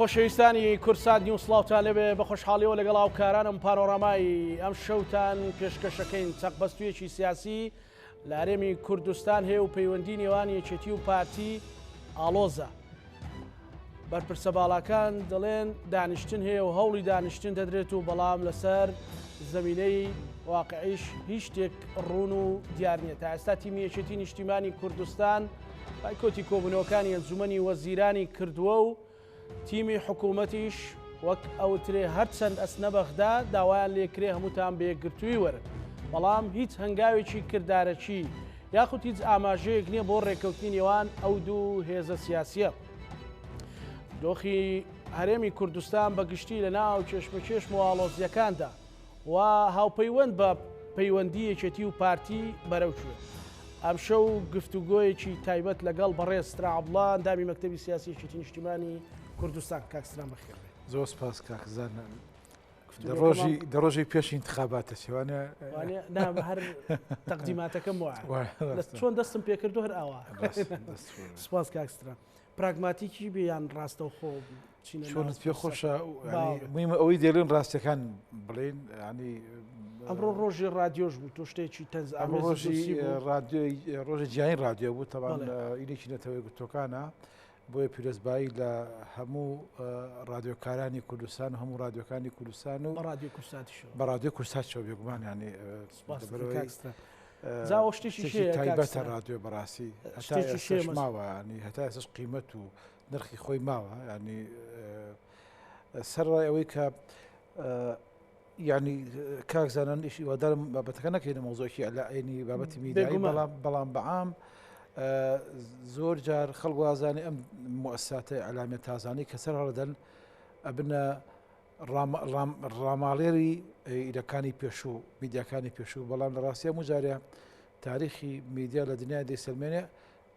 خۆشەویستانی کوردسات نیوز سڵاوتان لێبێ بە خۆشحاڵیەوە لەگەڵ هاوکارانم پانۆرامای ئەم شەوتان پێشکەشەکەین چەقبەستوویەکی سیاسی لە هەرێمی کوردستان هەیە و پەیوەندی نێوان یەکێتی و پارتی ئاڵۆزە. بەرپرسە باڵاکان دەڵێن دانیشتن هەیە و هەوڵی دانیشتن دەدرێت و بەڵام لەسەر زمینەی واقعیش هیچ شتێک ڕوون و دیار نییە تا ئێستا تیمی یەکێتی نیشتیمانی کوردستان بایکۆتی کۆبوونەوەکانی ئەنجومەنی وەزیرانی کردووە و تیمی حکوومەتیش وەک ئەوترێ هەرچەند ئەچنە بەغدا داوایان لێکرێ هەمووتان بە یەکگرتووی وەرن بەڵام هیچ هەنگاوێکی کردارەکی یاخود هیچ ئاماژەیەک نییە بۆ ڕێککەوتنی نێوان ئەو دوو هێزە سیاسیە. دۆخی هەرێمی کوردستان بە گشتی لە ناو کێشمەکێشم و ئاڵۆزییەکاندا و هاوپەیوەند بە پەیوەندی یەکێتی و پارتی بەرەو کوێ؟ ئەمشەو گفتوگۆیەکی تایبەت لەگەڵ بەڕێز ستران عەبدوڵا ئەندامی مەکتەبی سیاسی یەکێتی نیشتیمانی کوردستان. کاک ستران بەخێر بێی. زۆر سپاس کاک زانا. ڕۆژی دە ڕۆژی پێش انتخاباتە چوانە هەر تەقدیماتەکەم وایە چۆن دەستم پێکردو هەر ئاوا سپاس کاک ستران. پراگماتیکی بێ یان ڕاستەوخۆ چۆنت پێ خۆشە مهمە ئەوەی دێڵێن ڕاستەکان بڵێن ینی ئەمڕۆ ڕۆژی ڕادیۆش بوو تۆ شتێکی تەنز ڕۆژی ڕادیۆی ڕۆژی جیهانی ڕادیۆ بوو تەوان ئینێکی نەتەوەی گوتۆکانە بۆیە پیرۆزبایی لە هەموو ڕادیۆکارانی کوردستان و هەموو ڕادیۆکانی کوردستان و ڕادیۆ کوردساتیشەوە بە ڕادیۆ کوردساتیشەوە بێگومان ینی جا ئەو شتێکی شتێکی تایبەتە ڕادیۆ بەڕاستی هەتا ئێستاش ماوە ینی هەتا ئێستاش قیمەت و نرخی خۆی ماوە ینی سەرڕای ئەوەی کە ینی کاک زانان ئیشی وادارم بابەتەکە نەکەینە مۆزۆکی ئەلایەنی بابەتی میدیایی بەڵام بەڵام بەعام زۆر جار خەڵک وازانێ ئەم موساتە ئەلامیە تازانەی کە سەر هەڵدەن ئەبنە ڕاماڵێری ئیرەکانی پێشوو، میدیاکانی پێشوو، بەڵام لە ڕاستیا هەموو جارێ تاریخی میدیا لە دنیای دەیسەلمێنێ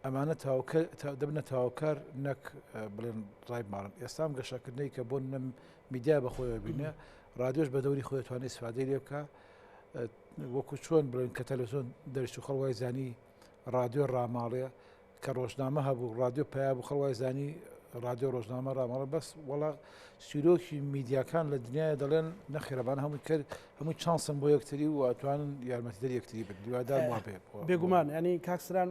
ئەمانە دەبنە تەواوکەر نەک بڵێن ڕایبماڵن. ئێستا ئەم گەشەکردنەی کە بۆ نمونە میدیا بە خۆیەوە بینێ، ڕادیۆش بە دەوری خۆی توانێ ئیسفادەی لێ بکا، وەکو چۆن بڵێن کە تەلەفزیۆن دەرچوو خەڵک وای زانی ڕادیۆ ڕاماڵێ، کە ڕۆژنامە هەبوو ڕادیۆ پەیا بوو خەڵک وای زانی ڕادیۆ ڕۆژنامە ڕاماڵە بەس وەڵا چیرۆکی میدیاکان لە دنیاە دەڵێن نەخێرەبان هەمووی کرد هەمووی چانسن بۆ یەکتری و ئەتوانن یارمەتیدەر یەکتری بن هیوادار وا بێ بێگومان ینی کاکسران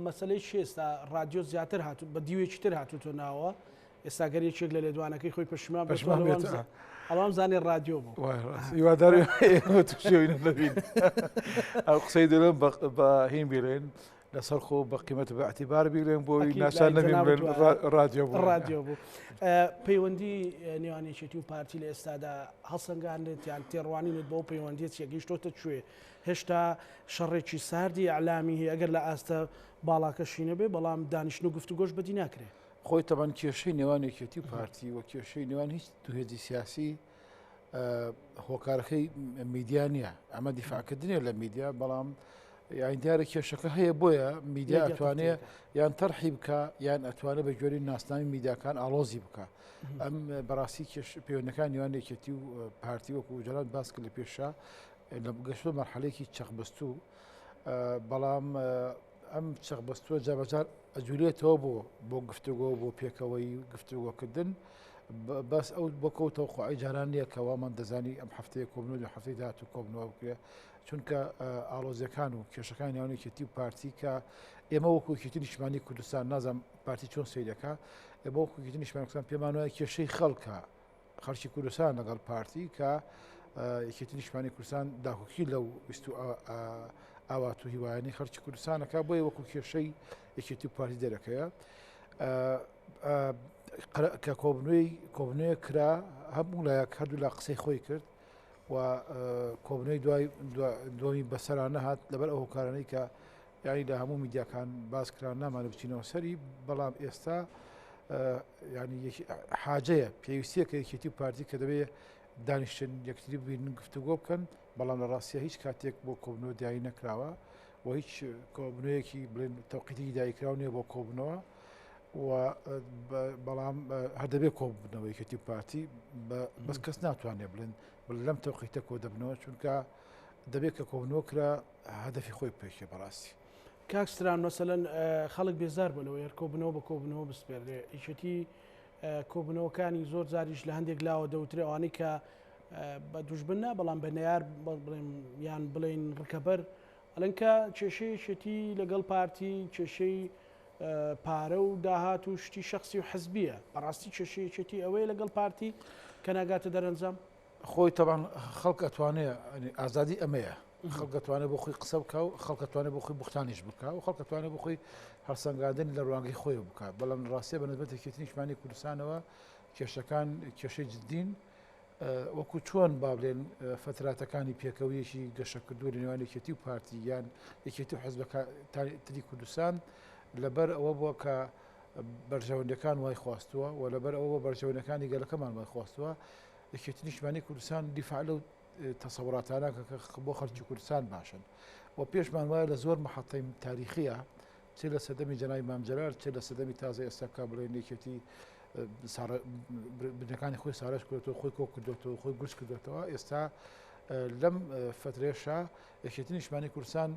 مەسلەی چێستا ڕادیۆ زیاتر هاتوو بە دیوێکی تر هاتوتۆ ناوە ئێستا گەر یەکێک لە لێدوانەکەی خۆی پەشیمان پەشیمان بێت ئەوام زانێ ڕادیۆ بوو هیوادار تووشی نەبین ئەو قسەی دەڵێم بە هین بیڵێن لەسەر خۆ بە قیمەت بە اعتیبار بیڵێن بۆی ناچار نەبین بڵێن ڕادیۆ بوو ڕادیۆ بوو پەیوەندی نێوان یەکێتی و پارتی لە ئێستادا هەڵسەنگاندێت یان تێڕوانینت بەو پەیوەندیە چیە گەیشتۆتە کوێ هێشتا شەڕێکی ساردی ئەعلامی هەیە ئەگەر لە ئاستە باڵاکەشی نەبێ بەڵام دانیشتن و گفتوگۆش بەدی ناکرێ خۆی تەبەن کێشەی نێوان یەکێتی و پارتی و کێشەی نێوان هیچ دوو هێزی سیاسی هۆکارەکەی میدیا نییە ئەمە دیفاعکردنیە لە میدیا بەڵام یان دیارە کێشەکە هەیە بۆیە میدیا ئەتوانێ یان تەرحی بکە یان ئەتوانێت بە گوێری ناسنامی میدیاکان ئاڵۆزی بکە ئەم بەڕاستی کێش پەیوەندەکان نێوان یەکێتی و پارتی وەکو جەلال باس کرد لە پێشا لە گەشتۆ مەرحەلێکی چەقبەستوو بەڵام ئەم چەقبەستووە جابەجار ئەجولێتەوە بۆ بۆ گفتوگۆ بۆ پێکەوەی گفتوگۆکردن بەس ئەو بۆکە و تەوقعی جاران نییە کە وامان دەزانی ئەم هەفتەیە کۆبنەوە دوو هەفتەی داهاتوو کۆبنەوە بکرێ چونکە ئاڵۆزیەکان و کێشەکانی نێوان یەکێتی و پارتی کە ئێمە وەکو یەکێتی نیشتمانی کوردستان نازانم پارتی چۆن سەیرەکە ئێمە وەکو یەکێتی نیشتمانی کوردستان پێمان وایە کێشەی خەڵکە خەڵکی کوردستان لەگەڵ پارتی کە یەکێتی نیشتمانی کوردستان داکۆکی لەو ویست و ئاوات و هیوایانی خەڵکی کوردستانەکە بۆیە وەکو کێشەی یەکێتی و پارتی دەرەکەیە کە کۆبنوێی کۆبنوێ کرا هەموو لایەک هەردوو لا قسەی خۆی کرد و کۆبنەی دوای دومی بەسەران نەهات لەبەر ئەو هۆکارانەی کە یانی لە هەموو میدیاکان باس کران نامانە بچینەوە سەری بەڵام ئێستا ینی حاجەیە پێویستیە کە یەکێتی و پارتی کە دەبێت دانیشتن یەکتری ببینن گفتوگۆ بکەن بەڵام لە ڕاستە هیچ کاتێک بۆ کۆبنەوە دیاری نەکراوە و هیچ کۆبنەوەیەکی بڵێن تەوقیتێکی دیاریکراو نییە بۆ کۆبنەوە و بەڵام هەر دەبێت کۆبنەوە یەکێتی و پارتی بەس کەس ناتوانێت بڵێن لەم تەوقیتە کۆ دەبنەوە چونکە دەبێت کە کۆبنەوە کرا هەدەفی خۆی پێکێ بەڕاستی. کاک ستران مەسەلەن خەڵک بێزار بوو لەوەی هەر کۆبنەوە بە کۆبنەوە بسپێردرێ یەکێتی. کۆبوونەوەکانی زۆر جاریش لە هەندێک لاوە دەوترێ ئەوانەی کە بە دوژمن نا بەڵام بە نەیار بڵێن یان بڵێن ڕکەبەر ئەڵێن کە کێشەی یەکێتی لەگەڵ پارتی کێشەی پارە و داهات و شتی شخصی و حزبیە بەڕاستی کێشەی یەکێتی ئەوەیە لەگەڵ پارتی کە ناگاتە دەرەنجام. خۆی تەبان خەڵک ئەتوانێ ئازادی ئەمەیە خەڵک ئەتوانێت بۆ خۆی قسە بکە و خەڵک ئەتوانێت بۆ خۆی بوختانیش بکە و خەڵک ئەتوانێت بۆ خۆی هەڵسەنگاندن لە ڕوانگەی خۆی بکە بەڵام ڕاستیە بە نسبەت یەکێتی نیشتمانی کوردستانەوە کێشەکان کێشەی جدین وەکو چۆن با بڵێن فەتراتەکانی پێکەوەیەکی گەشەکردووە لە نێوان یەکێتی و پارتی یان یەکێتی و حزبەکانی تری کوردستان لەبەر ئەوە بووە کە بەرژەوەندەکان وای خواستووە و لەبەر ئەوە بەرژەوەندەکانی گەلەکەمان وای خواستووە یەکێتی نیشتمانی کوردستان دیفاع لەو تەسەوراتانە کە بۆ خەڵکی کوردستان باشن و پێشمان وایە لە زۆر محەتەی تاریخیە چ لە سەردەمی جەنابی مام جەلال چ لە سەردەمی تازە ئێستا کە بڵێن یەکێتی بنەکانی خۆی سارش کردێتەوە خۆی کۆ کردێتەوە خۆی گورج کردێتەوە ئێستا لەم فترێشە یەکێتی نیشتمانی کوردستان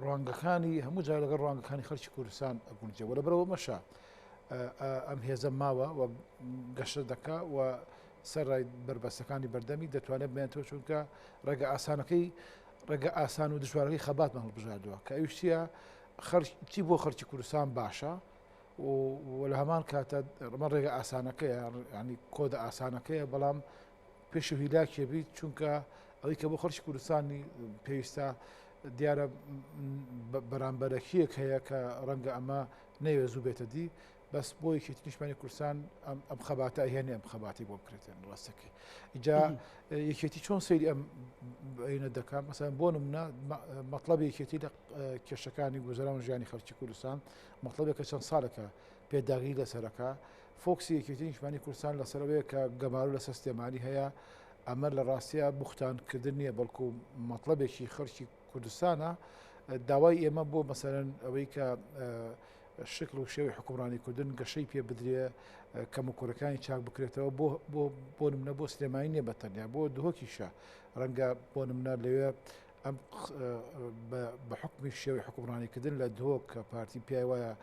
ڕوانگەکانی هەموو جار لەگەڵ ڕوانگەکانی خەڵکی کوردستان ئەگونجێ وە لەبەرەوە مەشە ئەم هێزە ماوە و گەشە دەکا و سەرڕای بەربەستەکانی بەردەمی دەتوانێت بمێنێتەوە چونکە ڕێگە ئاسانەکەی ڕێگە ئاسان و دژوارەکەی خەباتمان هەڵبژاردووە کە ئەویش چییە چی بۆ خەرکی کوردستان باشە و لە هەمان کاتە ڕمە ڕێگە ئاسانەکەیە ینی کۆدە ئاسانەکەیە بەڵام پێش و هیلاکێ بیت چونکە ئەوەی کە بۆ خەڵکی کوردستانی پێویستە دیارە بەرامبەرەکیەک هەیە کە ڕەنگە ئەمە نەیەوێ زوو بێتە دی بەس بۆ یەکێتی نیشتمانی کوردستان ئەم خەباتە ئەهێنێ ئەم خەباتی بۆ بکرێتێن ڕاستەکەی جا یەکێتی چۆن سەیری ئەم ئەینە دەکات مەسەن بۆ نمونە مەطلب یەکێتی لە کێشەکانی گوزەران و ژیانی خەڵکی کوردستان مەطلبێکە چەند ساڵێکە پێداگری لەسەرەکە فۆکسی یەکێتی نیشتمانی کوردستان لەسەرەوەیە کە گەمارو لەسەر سلێمانی هەیە ئەمە لە ڕاستیا بوختان کردن نییە بەڵکو مەطلبێکی خەڵکی کوردستانە داوای ئێمە بۆ مەسەرەن ئەوەی کە شکل و شێوەی حکومڕانی کردن گەشەی پێ بدرێ کەم و کوڕەکانی چاک بکرێتەوە بۆ بۆ بۆ نمونە بۆ سلێمانی نییە بە تەنیا بۆ دهۆکیشە ڕەنگە بۆ نمونە لەوێ ئەم بە حکمی شێوەی حکومڕانیکردن لە دهۆک کە پارتی پێی وایە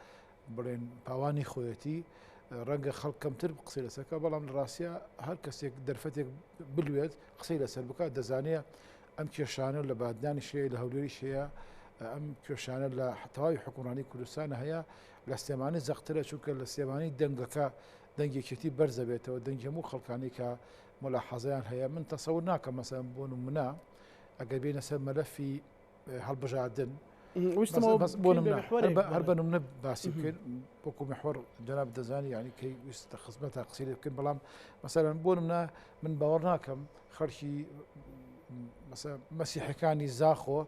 بڵێن پاوانی خۆیەتی ڕەنگە خەڵک کەمتر قسەی لەسەر بکات بەڵام لە ڕاستیا هەر کەسێک دەرفەتێک بلوێت قسەی لەسەر بکات دەزانێ ئەم کێشانە لە بادنانیش هەیە لە هەولێریش هەیە ئەم کێشانە لە تەواوی حکومڕانی کوردستان هەیە لە سلێمانی زەقترە چونکە لە سلێمانی دەنگەکە دەنگێکێتی بەرزە بێتەوە دەنگی هەموو خەڵکانی کە ملاحەزەیان هەیە من تەسەور ناکەم مەسەلەن بۆ نمونە ئەگەر بێنە سەر مەلەفی هەڵبژاردن هەر بە نمونە باسی بکەین وەکو محوەر جەناب دەزانی یعنی کەی ویستە خزمەتە قسەی لێ بکەین بەڵام مەسەلەن بۆ نمونە من باوەڕ ناکەم خەڵکی مەسیحەکانی زاخۆ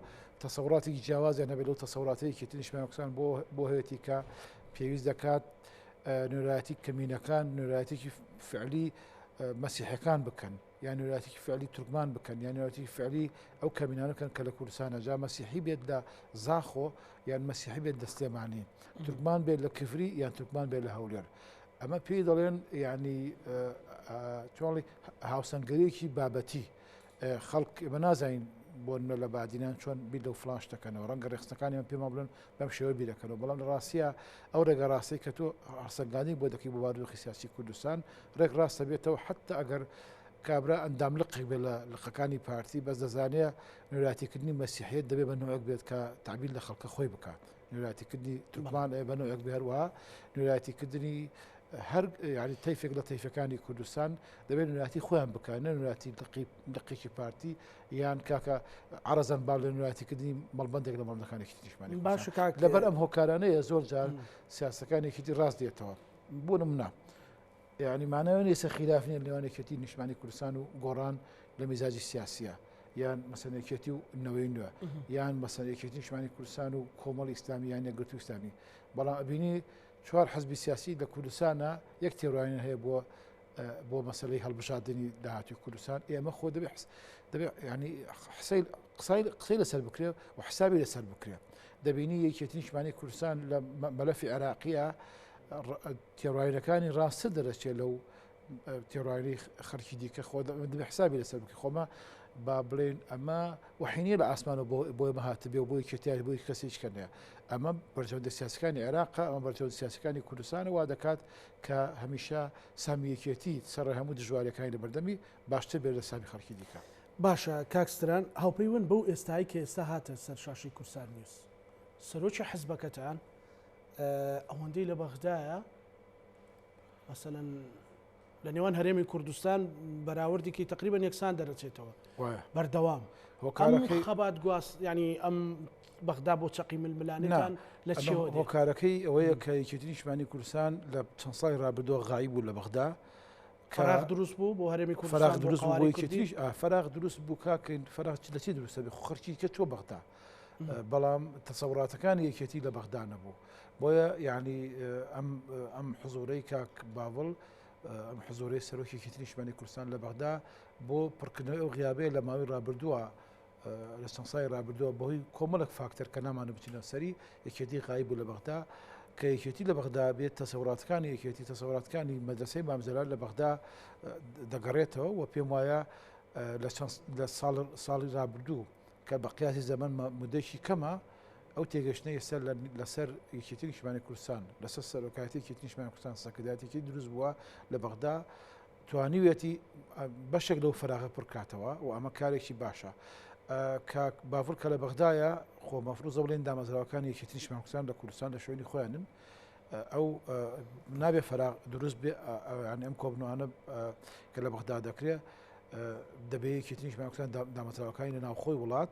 تەسەوراتێکی جیاوازیان هەبێت لەو تەسەوراتەی یەکێتی نیشتمانی کوردستان بۆ بۆ هەیەتی کە پێویست دەکات نوێنەرایەتی کەمینەکان نوێنەرایەتێکی فعلی مەسیحەکان بکەن یان نوێنەرایەتێکی فعلی تورکمان بکەن یان نوێنەرایەتێکی فعلی ئەو کەمینانە بکەن کە لە کوردستانە جا مەسیحی بێت لە زاخۆ یان مەسیحی بێت لە سلێمانی تورکمان بێت لە کفری یان تورکمان بێت لە هەولێر ئەمە پێی دەڵێن یعنی چۆڵی هاوسەنگەرێکی بابەتی خەڵک ئێمە نازانین بۆ نمونە لە بادینان چۆن بیر لەو فڵان شت دەکەنەوە ڕەنگە ڕێکخستنەکانیان پێمان بڵێن بەم شێوە بیر دەکەنەوە بەڵام لە ڕاستیە ئەو ڕێگە ڕاستەی کە تۆ هەڵسەنگاندنی بۆ دەکەی بۆ بارودۆخی سیاسی کوردستان ڕێک ڕاستە بێتەوە حتا ئەگەر کابرا ئەندام لقێک بێت لە لقەکانی پارتی بەس دەزانێ نوێنەرایەتیکردنی مەسیحیەت دەبێت بە نوعێک بێت کە تعبیر لە خەڵکە خۆی بکات نوێنەرایەتیکردنی تورکمان بە نوعێک بێ هەروەها نوێنەرایەتیکردنی هەر یعنی تەیفێک لە تەیفەکانی کوردستان دەبێت نوێنەرایەتی خۆیان بکەن نە نوێنەرایەتی لقی لقێکی پارتی یان کاکە عەرەزەن با لە نوێنەرایەتیکردنی مەڵبەندێک لە مەڵبەندەکانی یەکێتی نیشتمانی باشە کوردستان کاک لەبەر ئەم هۆکارانەیە زۆر جار سیاسەکانی یەکێتی ڕاست دێتەوە بۆ نمونە یعنی مانای نییە ئێستا خیلاف نییە لەنێوان یەکێتی نیشتمانی کوردستان و گۆڕان لە میزاجی سیاسیە یان مەسەن یەکێتی و نەوەی نوێ یان مەسەن یەکێتی نیشتمانی کوردستان و کۆمەڵی ئیسلامی یان یەکگرتوو ئیسلامی بەڵام ئەبینی چوار حزبی سیاسی لە کوردستانە یەک تێڕوانین هەیە بۆ بۆ مەسلەی هەڵبژاردنی داهاتوی کوردستان ئێمە خۆ دەبێ دەبێ ینی قسەی قسەی قسەی لەسەر بکرێ و حسابی لەسەر بکرێ دەبینی یەکێتی نیشتمانی کوردستان لە مەلەفی عێراقیە تێڕوانینەکانی ڕاستتر دەرەچێت لەو تێڕوانینەی خەڵکی دیکە خۆ دەبێ حسابی لەسەر بکەی خۆمە با بڵێن ئەمە وەحی نیە لە ئاسمانەوە بۆ بۆ ئێمە هاتبێ و بۆ یەکێتیار بۆ کەسێک کە نیە ئەمە بەرژەوەندە سیاسەکانی عێراقە ئەمە بەرژەوەندە سیاسەکانی کوردستانە وا دەکات کە هەمیشە سامی یەکێتی سەر هەموو دژواریەکانی لە بەردەمی باشتر بێت لە سامی خەڵکی دیکە. باشە کاک ستران هاوپەیوەند بەو ئێستای کە ئێستا هاتە سەر شاشەی کوردسات نیوز سەرۆکی حزبەکەتان ئەوەندەی لە بەغدایە مەسەلەن لە نێوان هەرێمی کوردستان بەراوردێکی تقریبا یەکسان دەرەچێتەوە بەردەوام هۆکارەکەی خەبات گواز ینی ئەم بەغدا بۆ چەقی ململانێتان لە چیەوە هۆکارەکەی ئەوەیە کە یەکێتی نیشتمانی کوردستان لە چەند ساڵی ڕابردووە غایب بوو لە بەغدا فراغ دروست بوو بۆ هەرێمی کوردستان فراغ دروست بوو بۆ یەکێتیش فراغ دروست بوو کاکەین فراغ لە چی دروستە بێ خۆ خەرکی کە چۆ بەغدا بەڵام تەسەوراتەکانی یەکێتی لە بەغدا نەبوو بۆیە یعنی ئەم ئەم حزورەی کاک باڤڵ ئەم حزورەی سەرۆکی یەکێتی نیشتمانی کوردستان لە بەغدا بۆ پڕکردنەوەی ئەو غیابەیە لە ماوەی ڕابردووە لە چەند ساڵی ڕابردووە بەهۆی کۆمەڵێک فاکتەر کە نامانە بچینە سەری یەکێتی غایب بوو لە بەغدا کە یەکێتی لە بەغدا بێت تەسەوراتەکانی یەکێتی تەسەوراتەکانی مەدرسەی مام جەلال لە بەغدا دەگەڕێتەوە و پێم وایە لە چەند لە ساڵ ساڵی ڕابردوو کە بە قیاسی زەمەن مدەێکی کەمە ئەو تێگەشتنە ئێستا لەسەر یەکێتی نیشتمانی کوردستان لەسەر سەرۆکایەتی یەکێتی نیشتمانی کوردستان سەرکردایەتێکی دروست بووە لە بەغدا توانیویەتی بەشێک لەو فەراغە پڕکاتەوە و ئەمە کارێکی باشە. کاک باڤڵ کە لە بەغدایە خۆ مەفروزە بڵێن دامەزراوەکانی یەکێتی نیشتمانی کوردستان لە کوردستان لە شوێنی خۆیانن ئەو نابێ فەراغ دروست بێ یانی ئەم کۆبنەوانە کە لە بەغدا دەکرێت دەبێ یەکێتی نیشتمانی کوردستان دامەزراوەکانی لە ناوخۆی وڵات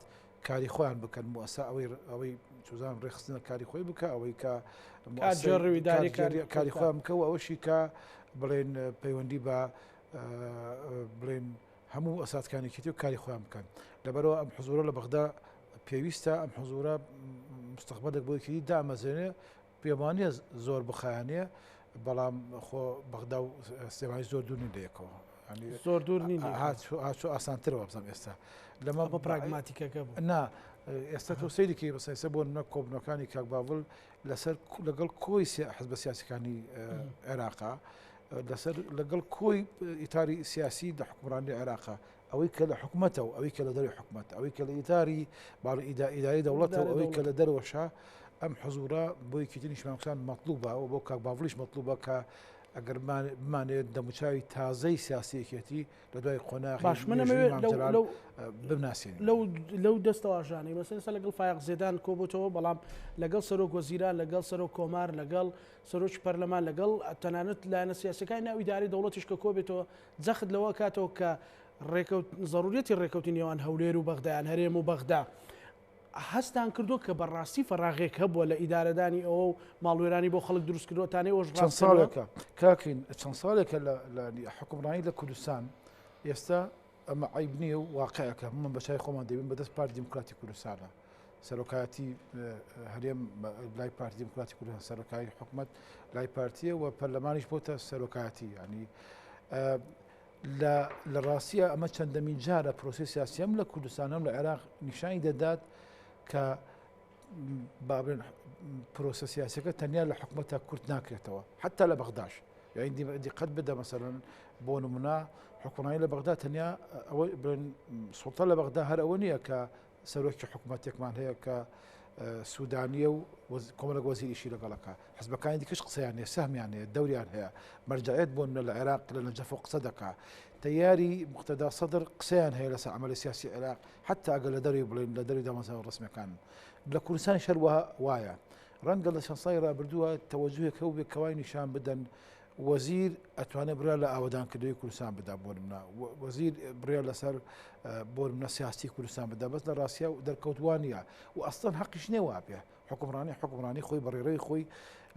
کاری خۆیان بکەن موسا ئەوەی ئەوەی چزان ڕێخستنە کاری خۆی بکە ئەوەی کە کاری خۆیان بکە و ئەوەشی کە بڵێن پەیوەندی بە بڵێن هەموو ئەساتکانێکی و کاری خۆیان بکەن لەبەرەوە ئەم حزورە لە بەغدا پێویستە ئەم حزورە مستەقبلێک بۆ یەکێتی دامەزرێنێ پێموانیە زۆر بخایەنێ بەڵام خۆ بەغدا و سلێمانی زۆر دوور نین لە یەکەوە زۆر دوور نین هاچۆ ئاسانترەوە بزانم ئێستا لەمە بە پراگماتیکەکە بوو نا ئێستا تۆ سەیرێکی بەسە ئێستا بۆ نمونە کۆبنەکانی کاک باڤڵ لەسەر لەگەڵ کۆی حزبە سیاسەکانی عێراقا لەسەر لەگەڵ کۆی ئیتاری سیاسی لە حکومڕانی عێراقا ئەوەی کە لە حکومەتە و ئەوەی کە لە دەرەوەی حکومەت، ئەوەی کە لە ئیتاری باڵ ئیداری دەوڵەتە و ئەوەی کە لە دەرەوەشە، ئەم حزوورە بۆ یەکێتی نیشتمانی کوردستان مەتلوبە و بۆ کاک باڤڵیش مەتلوبە کە ئەگەر بمانەوێت دەموچاوی تازەی سیاسی یەکێتی لە دوای قۆناغی باش من مێژووی ئەمەوێت مام لەو جەلال لەو بناسێنین. لەو لەو دەستەواژانەی مەسەلەن ئێستا لەگەڵ فایەق زێدان کۆبۆتەوە بەڵام لەگەڵ سەرۆک وەزیران لەگەڵ سەرۆک کۆمار لەگەڵ سەرۆکی پەرلەمان لەگەڵ تەنانەت لایەنە سیاسەکانی ناو ئیدارەی دەوڵەتیش کە کۆبێتەوە جەخت لەوە ئەکاتەوە کە ڕێکەوت زەروریەتی ڕێکەوتی نێوان هەولێر و بەغدا یان هەرێم و بەغدا هەستان کردووە کە بەڕاستی فەراغێک هەبووە لە ئیدارەدانی ئەوە و ماڵوێرانی بۆ خەڵک دروست کردووە تانەی ئەوەش چەند ڕاست کردووە؟ ساڵێکە کاکین چەند ساڵێکە لە لە حکومڕانی لە کوردستان ئێستا ئەمە عیب نییە و واقعەکە هەموومان بە چای خۆمان دەبین بەدەست پارتی دیموکراتی کوردستانە سەرۆکایەتی هەرێم لای پارتی دیموکراتی کوردستان سەرۆکایی حکومت لای پارتیە و پەرلەمانیش بۆتە سەرۆکایەتی ینی لە ڕاستیە ئەمە چەندەمین جارە پرۆسی سیاسیم لە کوردستانم لە عێراق نیشانی دەدات کە بابن پرۆسە سیاسەکە تەنیا لە حکوومەتە کورت ناکرێتەوە حتا لە بەغداش یعنی دیقەت بدە مەسەلەن بۆ نمونە حکوڕانی لە بەغدا تەنیا ئەوەی بڵێن سوڵتە لە بەغدا هەر ئەوە نییە کە سەرۆکی حکوومەتێکمان هەیە کە سوودانیە و کۆمەڵک وەزیریشی لەگەڵەکە حزبەکانی دیکەش قسەیان هەیە سەهمیان هەیە دەوریان هەیە مەرجعێت بۆ منە لە عێراق لە نەجەف و قسە دەکا تەیاری مقتەدا سەدر قسەیان هەیە لەسەر عملی سیاسی عێراق حتا ئەگەر لە دەروی بڵێن لە دەروی دامەزراوە ڕسمیەکان لە کوردستان شەروەها وایە ڕەنگە لە چەند ساڵی ڕابردووە تەوەجوهێک هەبووبێ کە وای نیشان بدەن وەزیر ئەتوانێت بڕیار لە ئاوەدانکردنەوەی کوردستان بدا بۆ نمونە وەزیر بڕیار لەسەر بۆ نمونە سیاسی کوردستان بدا بەس لە ڕاستیا و دەرکەوت وا نییە و ئەسڵەن حەقیش نییە وا بێ حکومڕانی حکومڕانی خۆی بە ڕێڕەوی خۆی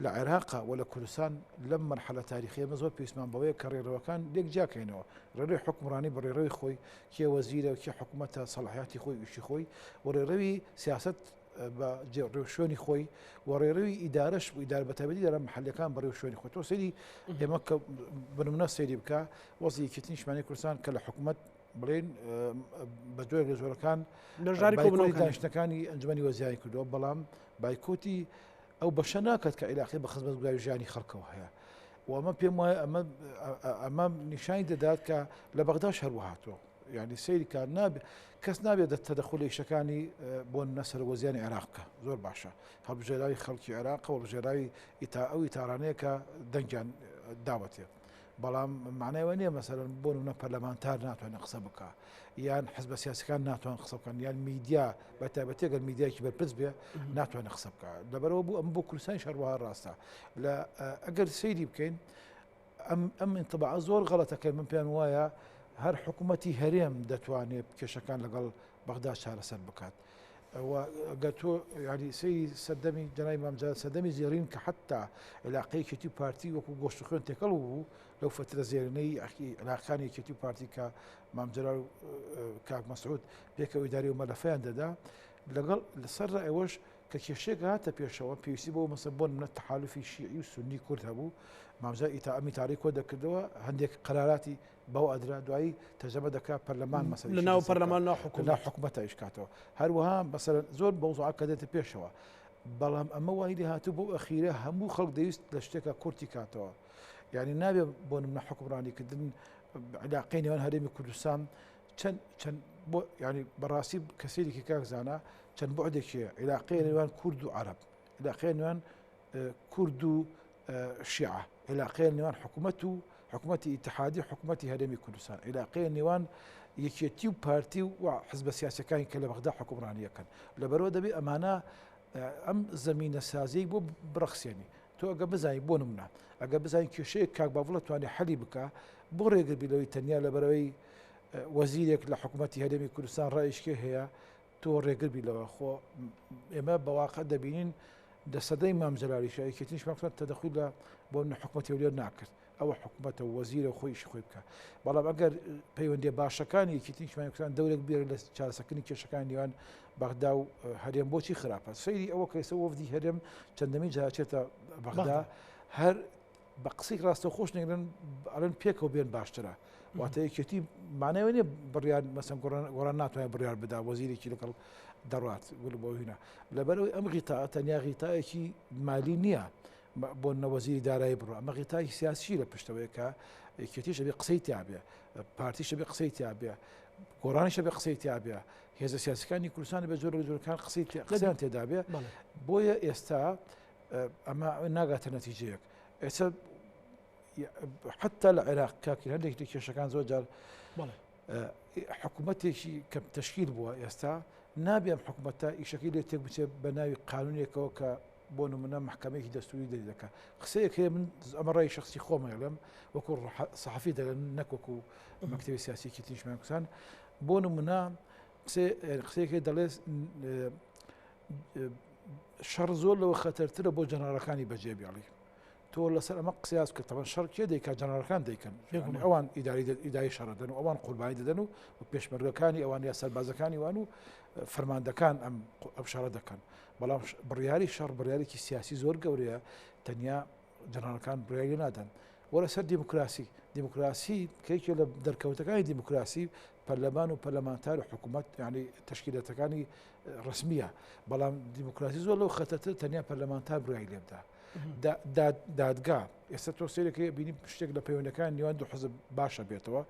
لە عێراقا و لە کوردستان لەم مەرحەلە تاریخیە ئێمە زۆر پێویستمان بەوەیە کە ڕێڕەوەکان لێک جیاکەینەوە ڕێڕەوی حکومڕانی بە ڕێڕەوی خۆی کێ وەزیرە و کێ حکومەتە سەڵاحیاتی خۆی ئیشی خۆی و ڕێڕەوی سیاست بە ڕێوشوێنی خۆی و ڕێڕەوی ئیدارەش و ئیدار بە تایبەتی ئیدارە محلەکان بە ڕێوشوێنی خۆی تۆ سەیری ئێمە کە بنمونە سەیری بکە وەزی یەکێتی نیشتمانی کوردستان کە لە حکوومەت بڵێن بە جۆرێک لە جۆرەکان بەشداری بایکۆتی کۆبوونەوەکانی دانیشتنەکانی ئەنجومەنی وەزیرانی کردووە بەڵام بایکۆتی ئەو بەشە ناکات کە عیلاقی بە خزمەتگوزاری ژیانی خەڵکەوە هەیە و ئەمە پێم وایە ئەمە ئەمە نیشانی دەدات کە لە بەغداش هەروە هاتووە. یعنی سەیری کار نابێ کەس نابێت تەدەخول لە ئیشەکانی بۆ نمونە سەرۆک وەزیرانی عێراق بکە زۆر باشە هەڵبژێراوی خەڵکی عێراق و هەڵبژێراوی ئیتا ئەو ئیتارانەیە کە دەنگیان داوەتێ بەڵام معنای وە نییە مەسەرەن بۆ نمونە پەرلەمانتار ناتوانێت قسە بکە یان حزبە سیاسەکان ناتوان قسە بکەن یان میدیا بە تایبەتی گەر میدیایکی بەرپرس بێ ناتوانێت قسە بکە لەبەرەوە بوو ئەم بۆ کوردستانی شەروەها ڕاستە لە ئەگەر سەیری بکەین ئەم ئەم ئینتباعە زۆر غەڵەتە کە من پێم وایە هەر حکوومەتی هەرێم دەتوانێت کێشەکان لەگەڵ بەغدا چارەسەر بکات. گەر تۆ ینی سەیری سەردەمی جەنای مامجار سەردەمی زێڕین کە حتا علاقەی یەکێتی و پارتی وەکو گۆشت و خوێن تێکەڵ بوو لەو فترە زێرنەی علاقانی یەکێتی و پارتی کە مامجلال و کاک مەسعود پێکەوە ئیداری و مەلەفیان دەدا لەگەڵ لەسەر ئەوەش کە کێشەیەک هاتە پێشەوە پێویستی بۆ مەسە بۆ نمونە تەحالوفی شیعی و سوننی کورد هەبوو مامزا ئیتا ئەمی تاری کۆ دەکردەوە هەندێک قەراراتی بەو ئەدرا دوایی تەرجەمە دەکرا پەرلەمان مەسەلەی لە ناو پەرلەمان ناو حکومەت لە حکومەتە ئیش کاتەوە هەروەها مەسەلەن زۆر مەوزوعە کە دێتە پێشەوە بەڵام ئەمە وای لێ هاتوو بۆ ئەخیرە هەموو خەڵک دەویست لە شتێکە کورتی کاتەوە یعنی نابێ بۆ نمونە حکومڕانیکردن علاقەی نێوان هەرێمی کوردستان چەند چەند بۆ ینی بەڕاستی کەسێکی کاک زانا چەند بعدێکی هەیە عیلاقەیە نێوان کورد و عەرەب عیلاقەیە نێوان کورد و شیعە عیلاقەیە نێوان حکوومەت و حکوومەتی ئیتحادی حکوومەتی هەرێمی کوردستان عیلاقەیە نێوان یەکێتی و پارتی و حزبە سیاسەکانی کە لە بەغدا حکومڕانیەکەن لەبەرەوە دەبێ ئەمانە ئەم زمینە سازی بۆ بڕەخسێنی تۆ ئەگە بزانانی بۆ نمونە ئەگە بزانین کێشەیە کاک باڤڵە توانێت حەلی بکە بۆ ڕێگربی لەوەی تەنیا لەبەرەوەی وەزیرێک لە حکوومەتی هەرێمی کوردستان ڕایشکێ هەیە تۆ ڕێگر بی لەوە خۆ ئێمە بە واقع دەبینین لە سەدەی مام جەلالیشا یەکێتی نیشتمانی کوردستان تەدەخول لە بۆ منە حکومەتی هەولێر ناکرد ئەوە حکومەتە و وەزیرە و خۆی ئیشی خۆی بکە بەڵام ئەگەر پەیوەندیە باشەکانی یەکێتی نیشتمانی کوردستان دەورێک بێرن لە چارەسەکردنی کێشەکانی نێوان بەغدا و هەرێم بۆچی خراپە سەیری ئەوە کە ئێستا وەفدی هەرێم چەندەمین جار چێتە بەغدا هەر بە قسەی ڕاستەوخۆش نەگرن ئەڵێن پێکەوە بێن باشترە واتە یەکێتی مانای نیە بڕیار مەسەن گۆڕان ناتوانێت بڕیار بدا وەزیرێکی لەگەڵ دەڕات گول بۆ هینا لەبەرەوەی ئەم غیتا تەنیا غیتایەکی مالی نییە بۆ نەوەزیری دارایی بڕۆ ئەمە غیتای سیاسی لە پشتەوەی کە یەکێتیش ئەبێ قسەی تیابێ پارتیش ئەبێ قسەی تیابێ گۆڕانیش ئەبێ قسەی تیابێ هێزە سیاسەکانی کوردستان بە جۆرە جۆرەکان قسەی قسەیان تێدا بێ بۆیە ئێستا ئەمە ناگاتە نەتیجەیەک ئێستا حتا لە عێراق کاکی هەندێک لە کێشەکان زۆر جار حکوومەتێکی کە تشکیل بووە ئێستا نابێ ئەم حکوومەتە ئیشەکەی لێ تێک بچێت بە ناوی قانونێکەوە کە بۆ نمونە محکمەیەکی دەستوری دەری دەکە قسەیەک هەیە من ئەمە ڕای شخصی خۆمەڵم وەکو سەحفی دەڵێن نەک وەکو مەکتەبی سیاسیکی تیشمان کوسان بۆ نمونە قسەیەک دەڵێ شەڕ زۆر لەوە خەتەرترە بۆ جەنەڕەکانی بەجێ بێڵی تۆ لەسەر ئەمە قسەیاز بکە تەبەن شەڕ کێ دەیکات جەنەڕەکان دەیکەن ئەوان ئیداری ئیداری شەڕ دەن و ئەوان قوربانی دەدەن و پێشمەرگەکانی ئەوان یا سەربازەکانی وان و فەرماندەکان ئەم ئەم شەڕە دەکەن بەڵام بڕیاری شەڕ بڕیارێکی سیاسی زۆر گەورەیە تەنیا جەنەڕەکان بڕیاری نادەن. وەرە سەر دیموکراسی. دیموکراسی کە یەکێ لە دەرکەوتەکانی دیموکراسی پەرلەمان و پەرلەمانتار و حکوومەت یعنی تەشکیلەتەکانی ڕسمیە بەڵام دیموکراسی زۆر لەو خەتەتر تەنیا پەرلەمانتار بڕیاری لێ بدا. دادگا ئێستا تۆ سەیرەکەی بینی شتێک لە پەیوەندەکان نێوان دوو حزب باشە بێتەوە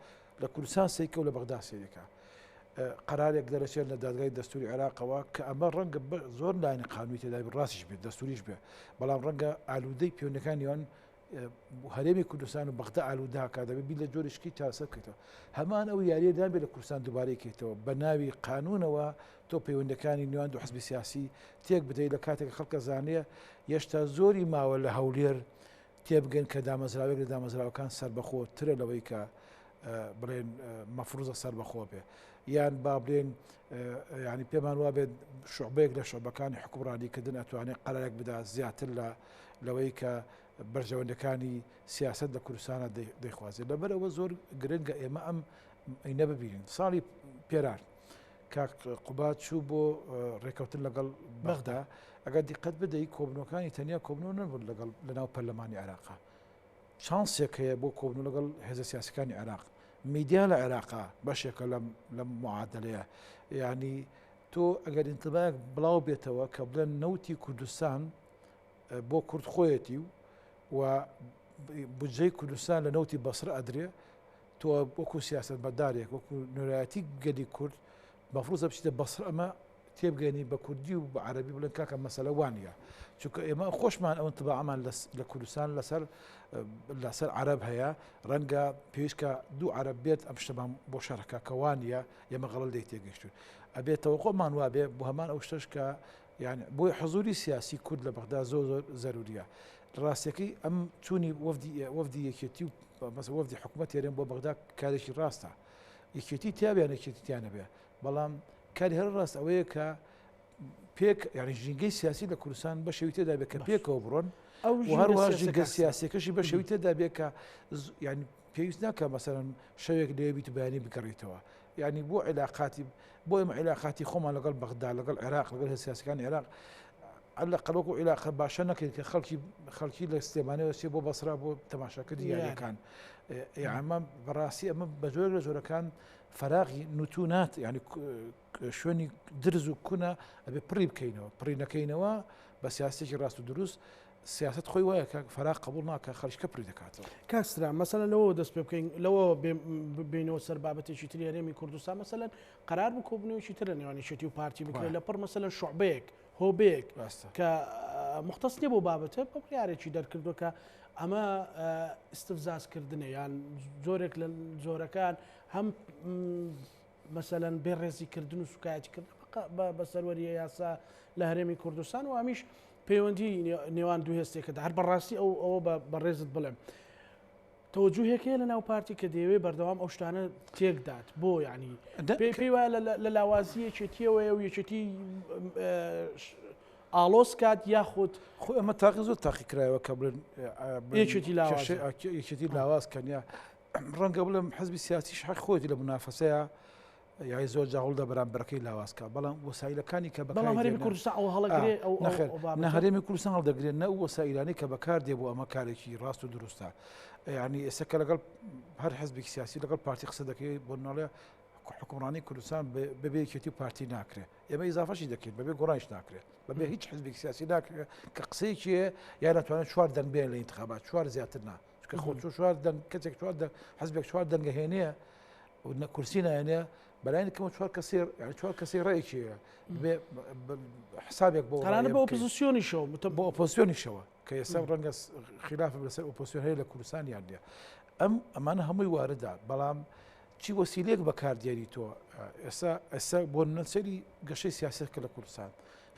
لە کوردستان سەیکە و لە بەغدا سەیرەکە. قەرارێک دەرەچێت لە دادگای دەستوری عێراقەوە کە ئەمە ڕەنگە زۆر لایەنی قانونی تێدا بێت ڕاستیش بێت دەستوریش بێت بەڵام ڕەنگە ئالوودەی پەیوەندەکانی نێوان هەرێمی کوردستان و بەغدا ئالووداکە دەبێت بیر لە جۆریشکی چارەسەر بکەیتەوە هەمان ئەو یاریە دابێت لە کوردستان دووبارەی کەیتەوە بە ناوی قانونەوە تۆ پەیوەندەکانی نێوان دوو حزبی سیاسی تێک بدەیت لە کاتێک خەڵکە زانێ یەشتا زۆری ماوە لە هەولێر تێبگەن کە دامەزراوێک لە دامەزراوەکان سەربەخۆ ترە لەوەی کە بڵێن مەفروزە سەربەخۆ بێ یان با بڵێن ینی پێمان وابێت شعبەیەک لە شعبەکانی حکومڕانیکردن ئەتوانێت قەرارێک بدا زیاتر لە لەوەی کە بەرژەوەندەکانی سیاست لە کوردستانە دەیخوازێت لەبەرەوە زۆر گرنگە ئێمە ئەم ئەینە ببینین ساڵی پێرار کاک قوباد چوو بۆ ڕێکەوتن لەگەڵ بەغدا ئەگەر دیقەت بدەی کۆبنەوەکانی تەنیا کۆبنەوە نەبوون لەگەڵ لەناو پەرلەمانی عێراقا چانسێک هەیە بۆ کۆبنەوە لەگەڵ هێزە سیاسەکانی عێراق میدیا لە عێراقا بەشێکە لەم لەم معادلەیە یعنی تۆ ئەگەر انتباهێک بڵاو بێتەوە کە بڵێن نەوتی کوردستان بۆ کورد خۆیەتی و و بودجەی کوردستان لە نەوتی بەسرە ئەدرێ. تۆ وەکو سیاسەتمەدارێک وەکو نوێنەرایەتی گەلی کورد مەفروزە بچیتە بەسرە ئەمە تێبگەێنی بە کوردی و بە عەربی بڵێن کاکە مەسەلە وانە چونکە ئێمە خۆشمان ئەو انطباعمان لە کوردستان لەسەر لەسەر عەرب هەیە ڕەنگە پێویستکە دوو عەرب بێت ئەم شتەمان بۆ شەرەکە کە وانە ئێمە غەڵەت لێی تێگەیشتوین ئەبێت تەوەقۆمان وابێ بۆ هەمان ئەو شتەش کە یعنی بۆی حزوری سیاسی کورد لە بەغدا زۆر زۆر زەروریە ڕاستەکەی ئەم چوونی وەفدی وەفدی یەکێتی و مەسە وەفدی حکوومەت هەرێم بۆ بەغدا کارێکی ڕاستە یەکێتی تیاێ یەکێتی تیانەبێ بەڵام کاری هەر ڕاست ئەوەیە کە پێک یعنی ژینگەی سیاسی لە کوردستان بە شێوی تێدا بێ کە پێکەوە بڕۆن ئەو هەروەها ژینگە سیاسەکەشی بە شێوی تێدا بێ کە یعنی پێویست ناکە مەسەرەن شەوێک لێ بیت و بەیانی بگەڕیتەوە یعنی بۆ عیلاقاتی بۆ ئێمە عیلاقاتی خۆمان لەگەڵ بەغدا لەگەڵ عێراق لەگەڵ هێزە سیاسەکانی عێراق لە قەڵۆک و عیلاقە باشە نەکرد کە خەڵکی خەڵکی لە سلێمانەوە چێ بۆ بەسرا بۆ تەماشاکردنی یاریەکان ئەمە بەڕاستی ئەمە بە جۆرێک لە جۆرەکان فەراغی نوتونات یعنی شوێنی درز و کونە ئەبێ پڕی بکەینەوە پڕی نەکەینەوە بە سیاسێکی ڕاست و دروست سیاست خۆی وایە کە فەراغ قبول ناکە خەڵکە پڕی دەکاتەوە. کاک ستران مەسەلەن لەوەوە دەست پێ بکەین لەوە بێینەوە سەر بابەتێکی تری هەرێمی کوردستان مەسەلەن قەرار بوو کۆبوونەوەیەکی تر لە نێوان یەکێتی و پارتی بکرێت لە پڕ مەسەلەن شعبەیەک هۆبەیەک کە مختص نییە بۆ بابەتە بە بڕیارێکی دەرکردووە کە ئەمە ئیستفزازکردنە یان جۆرێک لە جۆرەکان هەم مەسەلەن بێ ڕێزی کردن و سوکایەتی کردن بە سەروەری یاسا لە هەرێمی کوردستان و ئەمیش پەیوەندی نێوان دوو هێستێکەدا هەر بەڕاستی ئەو ئەوە بە ڕێزت بڵێم تەوەجوهێک هەیە لە ناو پارتی کە دەیەوێت بەردەوام ئەو شتانە تێکدات بۆ یعنی پێی پێی وایە لە لاوازی یەکێتیەوەیە و یەکێتی ئاڵۆز کات یاخود خۆ ئەمە تاقی زۆر تاقی کرایەوە کە بڵێن یەکێتی لاواز یەکێتی لاواز کەنیا ڕەنگە بڵێم حزبی سیاسیش حەق خۆیەتی لە منافەسەیە یای زۆر جا هەوڵدە بەرامبەرەکەی لاواز کا بەڵام وەسایلەکانی کە بەڵام هەرێمی کوردستان ئەو هەڵەگرێ ئەو نەخێر نە هەرێمی کوردستان هەڵدەگرێت نە ئەو وەسایلانەی کە بەکار دێ بۆ ئەمە کارێکی ڕاست و دروستە یعنی ئێستا کە لەگەڵ هەر حزبێکی سیاسی لەگەڵ پارتی قسە دەکەی بۆ ناڵێ حکومڕانی کوردستان بەبێ یەکێتی و پارتی ناکرێت ئێمە ئیزافەشی دەکەین بەبێ گۆڕانیش ناکرێت بەبێ هیچ حزبێکی سیاسی ناکرێت کە قسەیەکی یان ناتوانێت چوار دەنگ بێن لە ئینتخابات چوار زیاتر نا چونکە خۆ چۆ چوار دەنگ کەسێک چوار دەنگ حزبێک چوار دەنگە هێنێ و نە کورسی نایەنێ بەلایەن کەمە چوار کەسی یعنی چوار کەسی ڕێکی بێ حسابێک بۆ تەنانەت بۆ ئۆپۆزیسیۆنیشەوە بۆ ئۆپۆزیسیۆنیشەوە کە ئێستا ڕەنگە خلاف لەسەر ئۆپۆزیسیۆن هەیە لە کوردستان یان نییە ئەم ئەمانە هەمووی واردە بەڵام چی وەسیلەیەک بەکاردێنی تۆ ئێستا ئێستا بۆ نەسەری گەشەی سیاسەت کە لە کوردستان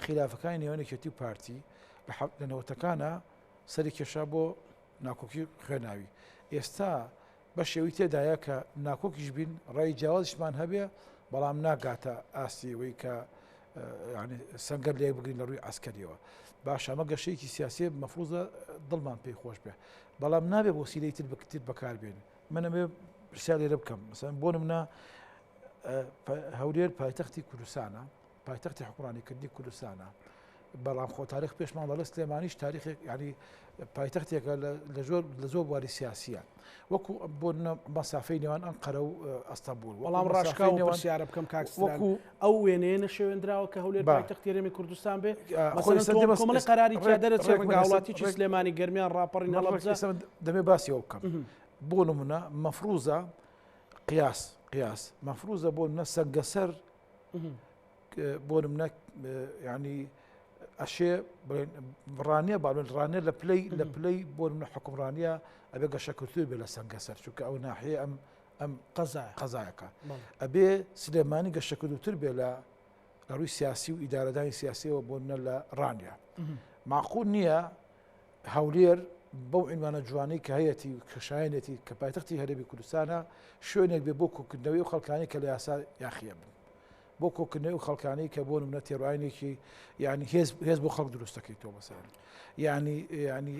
خلافەکانی نێوان یەکێتی و پارتی لە نەوەتەکانە سەری کێشا بۆ ناکۆکی خوێناوی ئێستا بە شێوی تێدایە کە ناکۆکیش بین ڕای جیاوازیشمان هەبێ بەڵام ناگاتە ئاستی ئەوەی کە سەنگەر لێک بگرین لە ڕووی عسکەریەوە باش ئەمە گەشەیەکی سیاسی مەفروزە دڵمان پێی خۆش بێ بەڵام نابێ وەسیلەی تر بکتر بەکاربێن من ئەمێ پرسیار لێرە بکەم مەسەن بۆ نمونە هەولێر پایتەختی کوردستانە پایتەختی حکوڕانیکردنی کوردستانە بەڵام خۆ تاریخ پێشمان دەڵێ سلێمانیش تاریخێک ینی پایتەختێکە لە زۆر لە زۆر بواری سیاسیە وەکو بۆ مەسافەی نێوان ئەنقەرە و ئەستەنبول وەڵام ڕاشکاو پرسیارە بکەم کاک وەکو ئەو وێنەیە نەشێوێندراوە کە هەولێر پایتەختی هەرێمی کوردستان بێ کۆمەڵی قەراری تیا دەرەچێ ڕەنگە هاوڵاتیی سلێمانی گەرمیان ڕاپەڕین هەڵەبجە دەمێ باسی ئەو بکەم بۆ نمونە مەفروزە قیاس قیاس مەفروزە بۆ نە سەنگەسەر بۆ نمونە ینی ئەشێ ڕانیە باڵێن ڕانیە لە پلەی لە پلەی بۆ منە حکومڕانیە ئەبێ گەشەکردوی بێ لە سەنگەسەر چونکە ئەو ناحیە ئەم ئەم قەزا قەزایەکە ئەبێ سلێمانی گەشەکردوتر بێ لە لە ڕووی سیاسی و ئیدارەدانی سیاسیەوە بۆ منە لە ڕانیە معقول نییە هەولێر بەو عنوانە جوانەی کە هەیەتی و کە شایەنێتی کە پایتەختی هەرێمی کوردستانە شوێنێک بێ بۆ کۆکردنەوەی ئەو خەڵکانی کە لە یاسا یاخیە بن بۆ کۆکردنەوەی ئەو خەڵکانی کە بۆ نمونە تێڕوانینێکی یعنی هێز هێز بۆ خەڵک دروست دەکەیتەوە مەسەلەن یعنی یعنی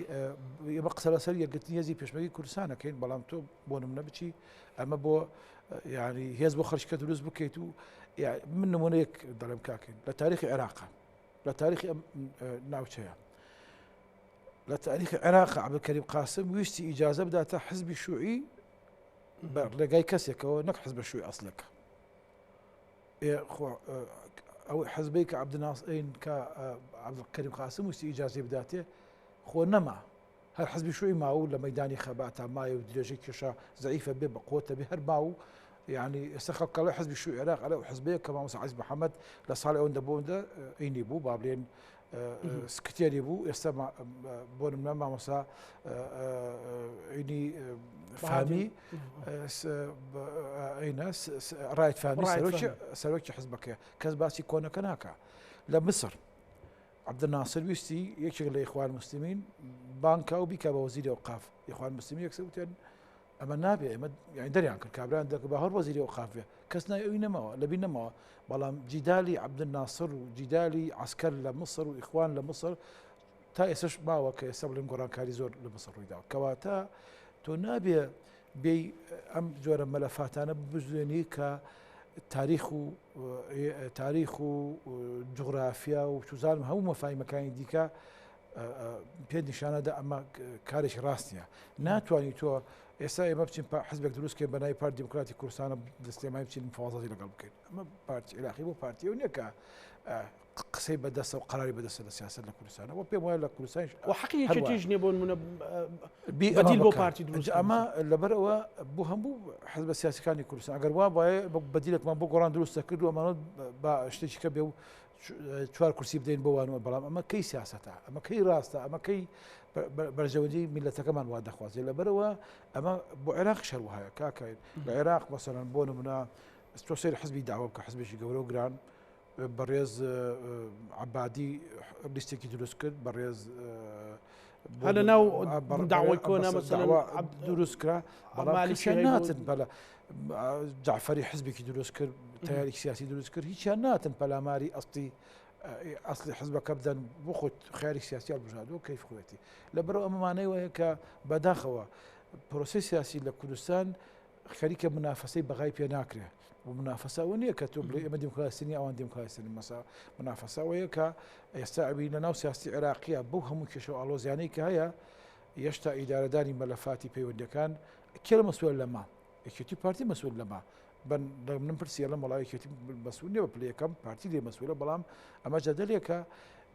ئێمە قسە لەسەر یەکگرتنی هێزی پێشمەرگەی کوردستانەکەین بەڵام تۆ بۆ نمونە بچی ئەمە بۆ یعنی هێز بۆ خەڵکە دروست بکەیت و من نمونەیەک دەڵێم کاکەین لە تاریخی عێراقە لە تاریخی ئەم ناوچەیە لە تاریخی عێراق عەبدولکەریم قاسم ویستی ئیجازە بداتە حزبی شوعی بە ڕێگای کەسێکەوە نەک حزب شوعی ئەسلەکە ئەو حزبەی کە عەبدناسین کە عەبدولکەریم قاسم ویستی ئیجازەی بداتێ خۆ نەما. هەر حزبی شوعی ماوە و لە مەیدانی خەباتا مایە و درێژەی کێشا زەعیفە بێ بە قوتە بێ هەر ماو و یعنی ئێستا خەڵک ئەڵێ حزبی شوعی عێراق ئەڵێ ئەو حزبەیە کە مامۆستا عەزیز محەمەد لە ساڵی ئەوەندە بۆ ئەوەندە ئینی بوو با بڵێن سکرتێری بوو ئێستا بۆ نمونە مامۆستا ئینی فامی ئەینە ڕایت فامی سەرۆکی سەرۆکی حزبەکەیە کەس باسی کۆنەکە ناکا لە مسر عەبدولناسر ویستی یەکێک لە ئیخوان موسلمین بانگ کا و بیکا بە وەزیری ئەوقاف. ئیخوان موسلمین یەکسەر وتیان ئەمە نابێ، ئێمە یانی دەریان کرد، کابرایان دەرکرد با هەر وەزیری ئەوقاف بێ. کەس ناوی ئەوی نەماوە، لەبیر نەماوە. بەڵام جیدالی عەبدولناسر و جیدالی عەسکەر لە میسر و ئیخوان لە میسر تا ئێستەش ماوە کە ئێستا بڵێم گۆڕانکاری زۆر لە میسر ڕوویداوە. کەواتە تۆ نابێ بێی ئەم جۆرە مەلەفاتانە ببزوێنی کە تاریخ و تاریخ و جوغرافیا و چوزانم هەموو مەفاهیمەکانی دیکە پێت نیشانەدا ئەمە کارێکی ڕاست نییە ناتوانانی تۆ ئێستا ئێمە بچین حزبێک دروست بکەین بە ناوی پارتی دیموکراتی کوردستانە دەستێمای بچین مفاوەزاتی لەگەڵ بکەین ئەمە پارتی عێراقی بۆ پارتی و نییە کە قسەی بەدەستە و قەراری بەدەستە لە سیاسەت لە کوردستانە وە پێم وایە لە کوردستانیش و حەقی یەکێتیش نییە بۆ نمونە بەدیل بۆ پارتی دروست ئەمە لەبەرئەوە بۆ هەموو حزبە سیاسەکانی کوردستان ئەگەر وا وایە بەدیلێکمان بۆ گۆڕان دروست دەکرد و ئەمانە با شتێکی کە بێ و چوار کورسی بدەین بۆ وانەوە بەڵام ئەمە کەی سیاسەتە ئەمە کەی ڕاستە ئەمە کەی بەرژەوەندی میلەتەکەمان وا دەخوازێت لەبەرەوە ئەمە بۆ عێراق شەروهایە کاکە لە عێراق مەسەلەن بۆ نمونە تۆ سەیری حزبی داوە بکە حزبێکی گەورە و گران بەڕێز عەبادی لیستێکی دروست کرد بەڕێز هەر لە ناو داوای کۆنا دروست کرا بەڵام ناتن بەلە جعفری حزبێکی دروست کرد تیارێکی سیاسی دروست کرد هیچیان ناتن پەلاماری ئەستی ئەسلی حزبەکە بدەن بۆ خۆت خیاری سیاسی هەڵبژاردووە کەیف خۆیەتی لەبەرەوە ئەمەمانەی وایە کە بەداخەوە پرۆسی سیاسی لە کوردستان خەریکە منافەسەی بەغای پێ ناکرێ و منافەسە ئەوە نییە کە تۆ بڵێ ئێمە دیموکراسی نیە ئەوان دیموکراسی نین مەسا منافەسە ئەوەیە کە ئێستا ئەوی لە ناو سیاسی عێراقیە بەو هەموو کێشە و ئاڵۆزیانەی کە هەیە یەشتا ئیدارەدانی مەلەفاتی پەیوەندەکان کێ لە مەسوول لەمە یەکێتی پارتی مەسوول لەمە بەن لە من پرسی لەم وڵای یەکێتی مەسوول نییە بە پلەی یەکەم پارتی لێ مەسوولە بەڵام ئەمە جەدەلێکە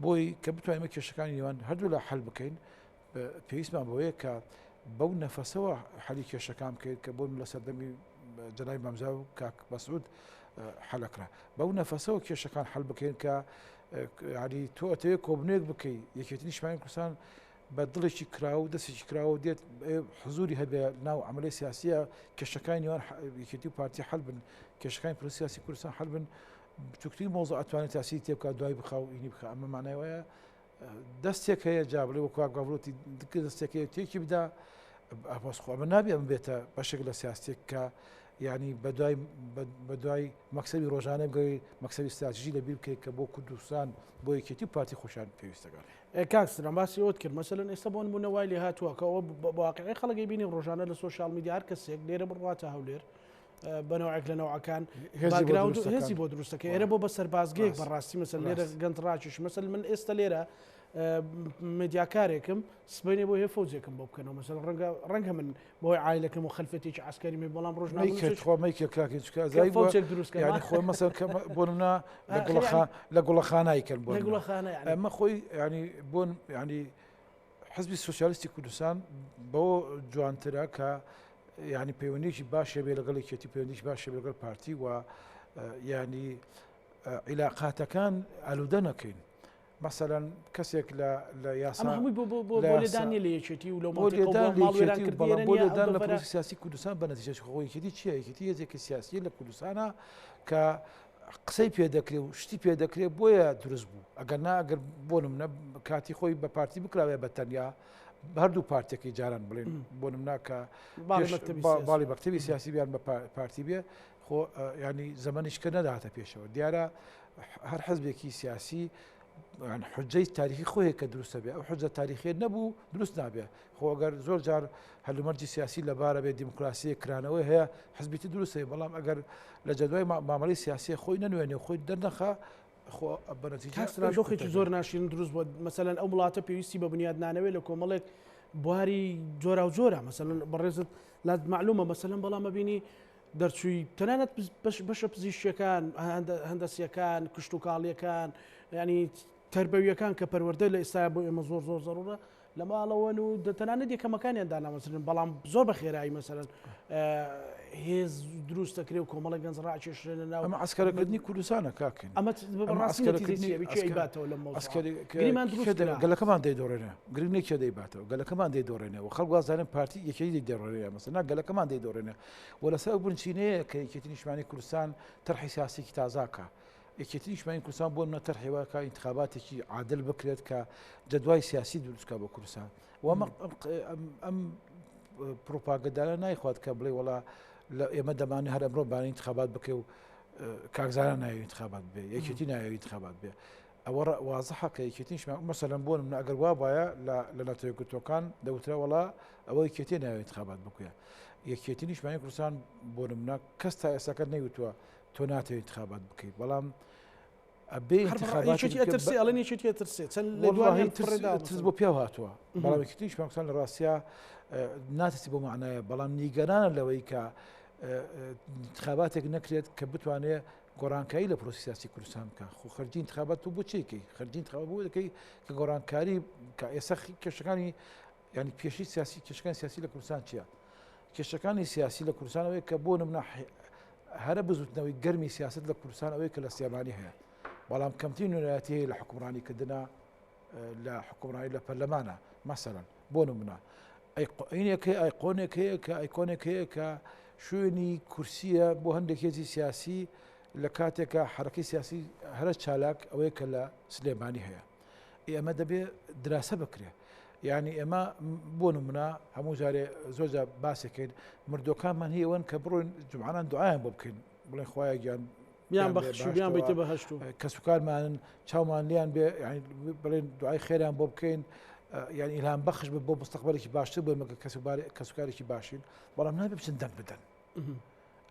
بۆی کە بتوانین کێشەکانی نێوان هەردوو لا حل بکەین پێویستمان بەوەیە کە بەو نەفەسەوە حەلی کێشەکان بکەیت کە بۆن لە سەردەمی جەنابی مامزا و کاک مەسعود حەلەکرا بەو نەفەسەوە کێشەکان حل بکەین کە ینی تۆ ئەتەوێت کۆبنێک بکەی یەکێتی نیشتمانی کوردستان بە دڵێکی کراوە و دەستێکی کراوە دێت حزوری هەبێ ناو عملی سیاسیە کێشەکانی نێوان یەکێتی و پارتی حل بن کێشەکانی پرۆسی سیاسی کوردستان حل بن بچووکترین مۆزە ئەتوانێت تاسیری تێبکات دوای بخا و ئینی بخا ئەمە مانای وایە دەستێک هەیە جا بڵێ وەکو گاڤلۆتی دەستێک هەیە تێکی بدا ئەپۆس خۆ ئەمە نابێ ئەم بێتە بەشێک لە سیاستێک کە یعنی بەدوای بەدوای مەکسەبی ڕۆژانە بگەی مەکسەبی استراتیژی لەبیر بکەیت کە بۆ کوردستان بۆ یەکێتی و پارتی خۆشیان پێویستەکان کاک سران باسی ئەوت کرد مەسەلەن ئێستا بۆ نمونە وای لێ هاتووە کە ئەوە واقعی خەڵکی بینی ڕۆژانە لە سۆشیال میدیا هەر کەسێک لێرە بڕواتە هەولێر بە نەوعێک لە نەوعەکان هێزی بۆ دروستەکە ئێرە بۆ بە سەربازگەیەک بەڕاستی مەسەل لێرە گەنج ڕاکیش مەسەل من ئێستا لێرە مدیاکارێکم سبینێ بۆ هێ فەوجێکم بۆ بکەنەوە مەسەل ڕەنگە ڕەنگە من بۆی عیلەکەم و خەلفێتێکی عسکەری من بەڵام ڕۆژ خۆمەیکە کاکی فەوجێک دروست ینی خۆ مەسەل کە بۆ منە لە گوڵەخان لە گوڵەخانای کەن بۆ گوڵەخانە ئەمە خۆی ینی بۆن ینی حزبی سوسیالیستی کوردستان بەوە جوانترە کە یعنی پەیوەندیکی باش هەبێ لەگەڵ یەکێتی پەیوەندیکی باش هەبێ لەگەڵ پارتی و یعنی عیلاقاتەکان ئالوودە نەکەین مەسەلەن کەسێک لە لە یاسا هەمووی بۆ بۆ بۆ لێدان نیە لە یەکێتی و لەو بۆ لێدان لە یەکێتی و بەڵام بۆ لێدان لە پرۆسەی سیاسی کوردستان بە نەتیجەش خۆ یەکێتی چییە یەکێتی هێزێکی سیاسیە لە کوردستانە کە قسەی پێ دەکرێ و شتی پێ دەکرێ بۆیە دروست بوو ئەگەر نا ئەگەر بۆ نمونە کاتی خۆی بە پارتی بکراوێ بە تەنیا هەردوو پارتەکەی جاران بڵێن بۆ نمونە کە باڵی مەکتەبی سیاسی بیان بە پارتی بێ خۆ ینی زەمەنیش کە نەداتە پێشەوە دیارە هەر حزبێکی سیاسی حجەی تاریخی خۆی کە دروستە بێ ئەو حجە تاریخی نەبوو دروست نابێ خۆ ئەگەر زۆر جار هەلومەرجی سیاسی لەبارە بێ دیموکراسییەک کرانەوەی هەیە حزبی تر دروست هەیە بەڵام ئەگەر لە جەدوای مامەڵەی سیاسیە خۆی نەنوێنێ و خۆی دەرنەخا خۆ بە نەتیجە کاک سران ئەویش دۆخێکی کورتە زۆر بێ. ناشیرین دروست بووە مەسەلەن ئەو وڵاتە پێویستی بە بنیادنانەوەی لە کۆمەڵێک بواری جۆراوجۆرە مەسەلەن بەڕێزت لات مەعلومە مەسەلەن بەڵام ئەبینی دەرچووی تەنانەت بەشە پزیشکیەکان هەندەسیەکان کشتوکاڵیەکان ینی تەربەویەکان کە پەروەردە لە ئێستا بۆ ئێمە زۆر زۆر زەرورە. لە ماڵەوەن و تەنانەت یەکەمەکانیان دانامەزرن بەڵام زۆر بە خێرایی مەسەرەن هێز دروست دەکرێ و کۆمەڵە گەنج ڕاکێشرێنە ناو ئەمە عسکەرەکردنی کوردستانە کاکن ئەمە گەلەکەمان دەیدۆڕێنێ گرنگ نیە کێ دەیباتەوە گەلەکەمان دەیدۆڕێنێ و خەڵک وازانن پارتی یەکێتی دەیدۆڕێنێ مەسەلا گەلەکەمان دەیدۆڕێنێ و لەسەر ئەو بنچینەیە کە یەکێتی نیشتمانی کوردستان تەرحی سیاسێکی تازاکە یەکێتی نیشتمانی کوردستان بۆ منە تەرحی واکە ئینتخاباتێکی عادل بکرێت کە جەدوای سیاسی دروستکە بۆ کوردستان و ئەم پروپاگەدانە نایخوات کە بڵێ وڵا لە ئێمە دەمانێ هەر ئەمڕۆ بانی انتخابات بکەی و کاکزانە ناوی انتخابات بێ یەکێتی ناوی انتخابات بێ ئەوە وازحە کە یەکێتیش مەسەلەن بۆ منە ئەگەر وا وایە لە نەتەوە یەکگرتووەکان دەوترا وڵا ئەوە یەکێتی ناوی انتخابات بکوێ یەکێتی نیشمانی کوردستان بۆ نمونە کەس تا ئێستاکە نەیوتووە تۆ ناتەوێت انتخابات بکەیت بەڵام ئەبێ انتخاباتێکی ئەترسێ ئەڵێن یەکێتی ئەترسێ چەند لێدوانیان ترس ترس بۆ پیاو هاتووە بەڵام یەکێتی نیشتمانی لە ڕاستیا ناترسی بۆ معنایە بەڵام نیگەرانە لەوەی کە انتخاباتێک نەکرێت کە بتوانێت گۆڕانکاری لە پرۆسی سیاسی کوردستان بکە خۆ خەرجی انتخابات تۆ بۆ چیکەی خەرجی انتخابات بۆ دەکەی کە گۆڕانکاری کە ئێستا کێشەکانی یعنی پێشی سیاسی کێشەکانی سیاسی لە کوردستان چییە؟ کێشەکانی سیاسی لە کوردستان ئەوەیە کە بۆ نمونە هەرە بزوتنەوەی گەرمی سیاست لە کوردستان ئەوەیە کە لە سلێمانی هەیە بەڵام کەمترین نوێنەرایەتی هەیە لە حکومڕانی کردنا لە حکومڕانی لە پەرلەمانە مەسەلەن بۆ نمونە ئەیقۆینێک هەیە ئایقۆنێک هەیە کە ئایکۆنێک هەیە کە شوێنی کورسیە بۆ هەندێک هێزی سیاسی لە کاتێکە حرەکەی سیاسی هەرە چالاک ئەوەیە کە لە سلێمانی هەیە ئێمە دەبێ دراسە بکرێ یعنی ئێمە بۆ نمونە هەموو جارێ زۆر جار باسێکین مردۆکانمان هەیەوەن کە بڕۆین جمعانان دوعایان بۆ بکەین بڵێن خوایە گیان بیان بەخش و بیان بیتە بەهشت و کەسوکارمانن چاومان لیان بێ یعنی بڵێن دوعای خێران بۆ بکەین یعنی ئیلهام بەخش بە بۆ مستەقبلێکی باشتر بۆ مەگە کەسوکارێکی باشین بەڵام نابێ بچن دەنگ بدەن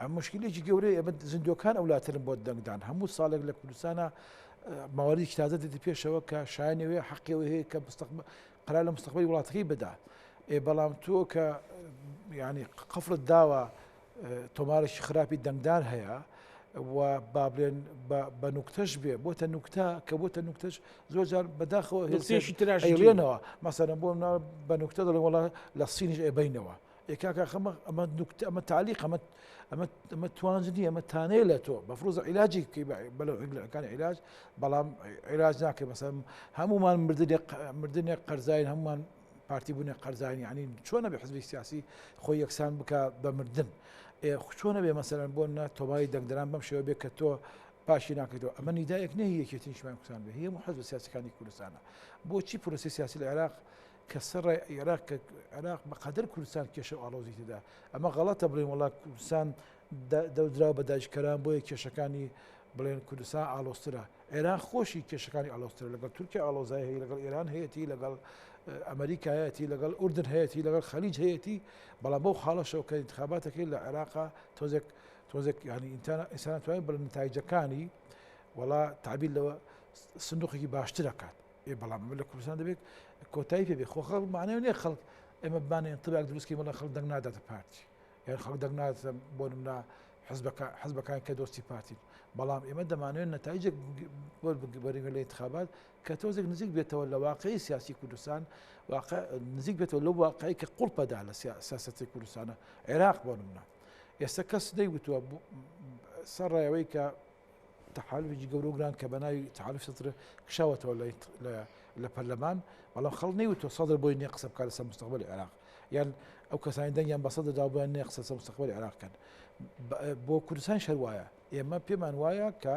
ئەم مشکلێکی گەورەیە ئێمە زیندوەکان ئەولاترن بۆ دەنگدان هەموو ساڵێک لە کوردستانە ماوەریکی تازە دێتە پێشەوە کە شایانی وێ حەقیەوە هەیە کە قرار لە مستەقبلی وڵاتەکەی بدا ئێ بەڵام تۆ کە ینی قفڵت داوە تۆمارێکی خراپی دەنگدان هەیە و با بڵێن بە نوکتەش بێ بۆتە نوکتە کە بۆتە نوکتەش زۆر جار بەداخەوە هێزێکی تراشێنەوە مەسەرە بۆ بە نوکتە دەڵێن وڵا لە سینیش ئێبینەوە ئێ کاکە خەمە ئەمە نوکتە ئەمە تعلیق ئەمە ئەمە ئەمە توانج نییە ئەمە تانەیە لە تۆ بەفرۆزە عیلاجی بکەی بەلەکانی عیلاج بەڵام عیلاج ناکەی مەسەن هەمومان مردنێک مردنێک قەرزین هەمومان پارتی بوونێ قەرزانی ینی چۆنە بێ حزبی سیاسی خۆی یەکسان بکە بە مردن چۆنە بێ مەسەرەن بۆ نە تۆماری دەنگدەران بەم شێوە بێ کە تۆ پاشی ناکەیتەوە ئەمە نیدایەک نەهی یەکێتی نیشتمانی کوردستان بێ هەموو حزب سیاسەکانی کوردستانە بۆچی پرۆسی سیاسی لە عێراق کە سەرڕای عێراق کە عێراق بە قەدەر کوردستان کێشە و ئاڵۆزی تێدا ئەمە غەڵەتە بڵێن وڵا کوردستان دەودراوە بە داگیرکەران بۆیە کێشەکانی بڵێن کوردستان ئاڵۆزترە عێراق خۆشی کێشەکانی ئاڵۆزترە لەگەڵ تورکیا ئاڵۆزای هەیە لەگەڵ ئێران هەیەی لەگەڵ ئەمریکا هەیەی لەگەڵ ئوردن هەیەی لەگەڵ خەلیج هەیەی بەڵام بەو خاڵەشەوە کە انتخاباتەکەی لە عێراقا تۆزێک تۆزێک ینی ئینسان توانێت بڵێن نتایجەکانی وەڵا تعبیر لەوە سندوقێکی باشترەکات ئێ بەڵام ئەمە لە کوردستان دەبێت کۆتایی پێ بێ خۆ خەڵک معنای نییە خەڵک ئێمە بمانێن انطباق دروستکەین بەڵێ خەڵک دەنگ ناداتە پارتی یان خەڵک دەنگ ناداتە بۆ نمونە حزبەکە حزبەکان کە دۆستی پارتین بەڵام ئێمە دەمانەوێت نەتایجێک وەربگرین لە انتخابات کە تۆزێک نزیک بێتەوە لە واقعی سیاسی کوردستان واقع نزیک بێتەوە لەو واقعی کە قوڵپەدا لە سیاسەتی کوردستانە عێراق بۆ نمونە ئێستا کەس نەیوتووە سەر ڕایەوەی کە تەحالوفێکی گەورە و گران کە بە ناوی تەحالوف سەدر کشاوەتەوە لە پەرلەمان، بەڵام خەڵک نەیوتووە سەدر بۆی نییە قسە بکات لەسەر مستەقبەلی عێراق، یان ئەو کەسانی دەنگیان بە سەدر داوە بۆیان نییە قسە لەسەر مستەقبەلی عێراق بکەن. بۆ کوردستانیش هەر وایە. ئێمە پێمان وایە کە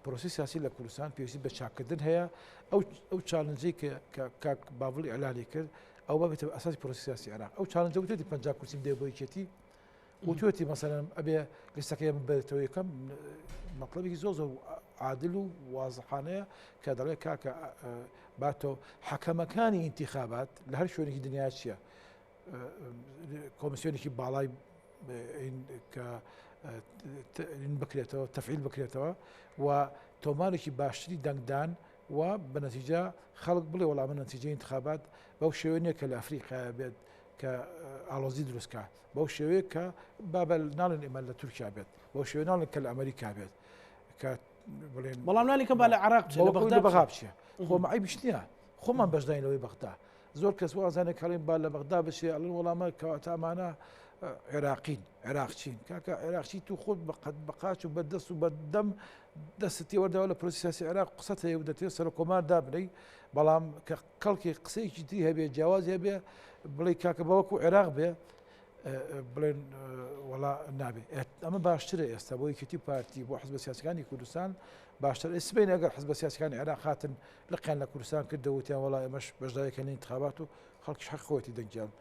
پرۆسەی سیاسی لە کوردستان پێویستی بە چاککردن هەیە. ئەو ئەو challenge ەی کە کە کاک باڤڵ ئیعلانی کرد، ئەو بابێتە ئەساسی پرۆسەی سیاسی عێراق. ئەو challenge ە وتێتی 50 کورسیم دێ بۆ یەکێتی، وتوێتی مەسەلەن ئەبێ لیستەکەی ئێمە بەرێتەوە یەکەم مەطلبێکی زۆر زۆر عادل و وازحانەیە کە دەڵێ کاکە باتۆ حەکەمەکانی ئینتیخابات لە هەر شوێنێکی دنیا چییە کۆمیسیۆنێکی باڵای کە بکرێتەوە تەفعیل بکرێتەوە و تۆمارێکی باشتری دەنگدان و بە نەتیجە خەڵک بڵێ وەڵام نەتیجە انتخابات بەو شێوە نییە کە لە ئەفریقا بێت کە ئاڵۆزی دروست کا بەو شێوەیە کە بابە ناڵێن ئێمە لە تورکیا بێت بەو شێوە ناڵێن کە لە ئەمریکا بێت کە بڵێن بەڵام نالی کە با لە عراق بچێت لە بەغدا بەغا بچێت خۆ مەعیبیش نییە خۆمان بەشداین لەوەی بەغدا. زۆر کەس وازانێ کەڵێن با لە بەغدا بچێ ئەڵێن وەڵامە کەواتە ئەمانە عێراقین عێراقچین کاکە عێراقچی تو خۆت بە قەد بە قاچ و بە دەست و بە دەم دەستت تێوەرداوە لە پرۆسی سیاسی عێراق قسەت هەیە و دەتەوێت سەرۆک کۆمار دابنێی بەڵام کە کەڵکی قسەیەکی تری هەبێ جیاوازی هەبێ بڵێ کاکە بە وەکو عێراق بێ بڵێن وەڵا نابێ ئەمە باشترە ئێستا بۆ یەکێتی پارتی بۆ حزبە سیاسەکانی کوردستان باشتر سبەینێ ئەگەر حزبە سیاسەکانی عێراق هاتن لقیان لە کوردستان کردەوە وتیان وەڵا ئێمەش بەشداریکەن لە ئینتخابات و خەڵکیش حەق خۆیەتی دەنگیان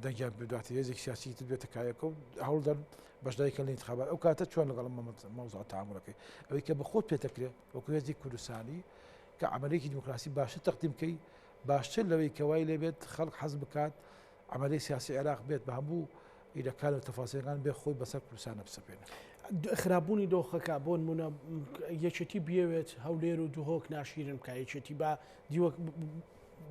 دەنگیان بدات هێزێکی سیاسی تر بێتە کایەکە و هەوڵدەن بەشداری کەن لە ئینتخابات ئەو کاتە چۆن لەگەڵ مەوزوع تەعامولەکەی ئەوەی کە بە خۆت پێتەکرێ وەکو هێزی کوردستانی کە عملێکی دیموکراسی باشتر تەقدیم بکەی باشتر لەوەی کە وای لێبێت خەڵک حەز بکات عملی سیاسی عێراق بێت بە هەموو ئیلەکان و تەفاسیلەکان بێ خۆی بەسەر کوردستانە بسەپێنێ. خراپبوونی دۆخەکە بۆ نمونە یەکێتی بیەوێت هەولێر و دهۆک ناشیرن بکە یەکێتی با دیوەک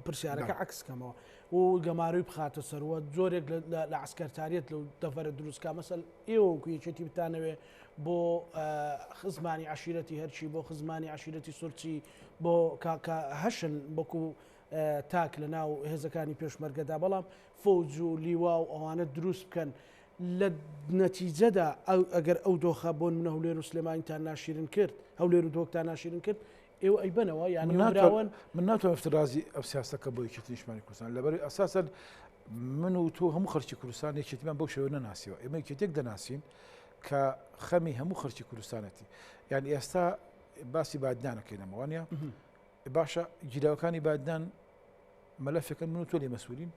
پرسیارەکە عکس کەمەوە و گەمارۆی بخاتە سەروە جۆرێک لە عسکەرتاریت لەو دەڤەرە دروستکە مەسەل ئێوە وەکو یەکێتی بتانەوێ بۆ خزمانی عشیرەتی هەرچی بۆ خزمانی عشیرەتی سورچی بۆ کاکە هەشن بۆکو تاک لە ناو هێزەکانی پێشمەرگەدا بەڵام فەوج و لیوا و ئەوانە دروست بکەن لە نەتیجەدا ئەگەر ئەو دۆخە بۆ نمونە هەولێر و سلێمانیتان ناشیرن کرد هەولێر و دهۆکتان ناشیرن کرد ئێوە ئەیبەنەوە یان براون من ناتوانم افترازی ئەو سیاسەکە بۆ یەکێتی نیشتمانی کوردستان لەبەر ئەساسەن من و تۆ هەموو خەرکی کوردستان یەکێتیمان بەو شێوە نەناسیەوە ئێمە یەکێتێک دەناسین کە خەمی هەموو خەرکی کوردستانەتی یان ئێستا باسی بادنانەکەینەمەوە وانە باشە گیراوەکانی بادنان مەلەفێکن من و تۆ لێ مەسوولین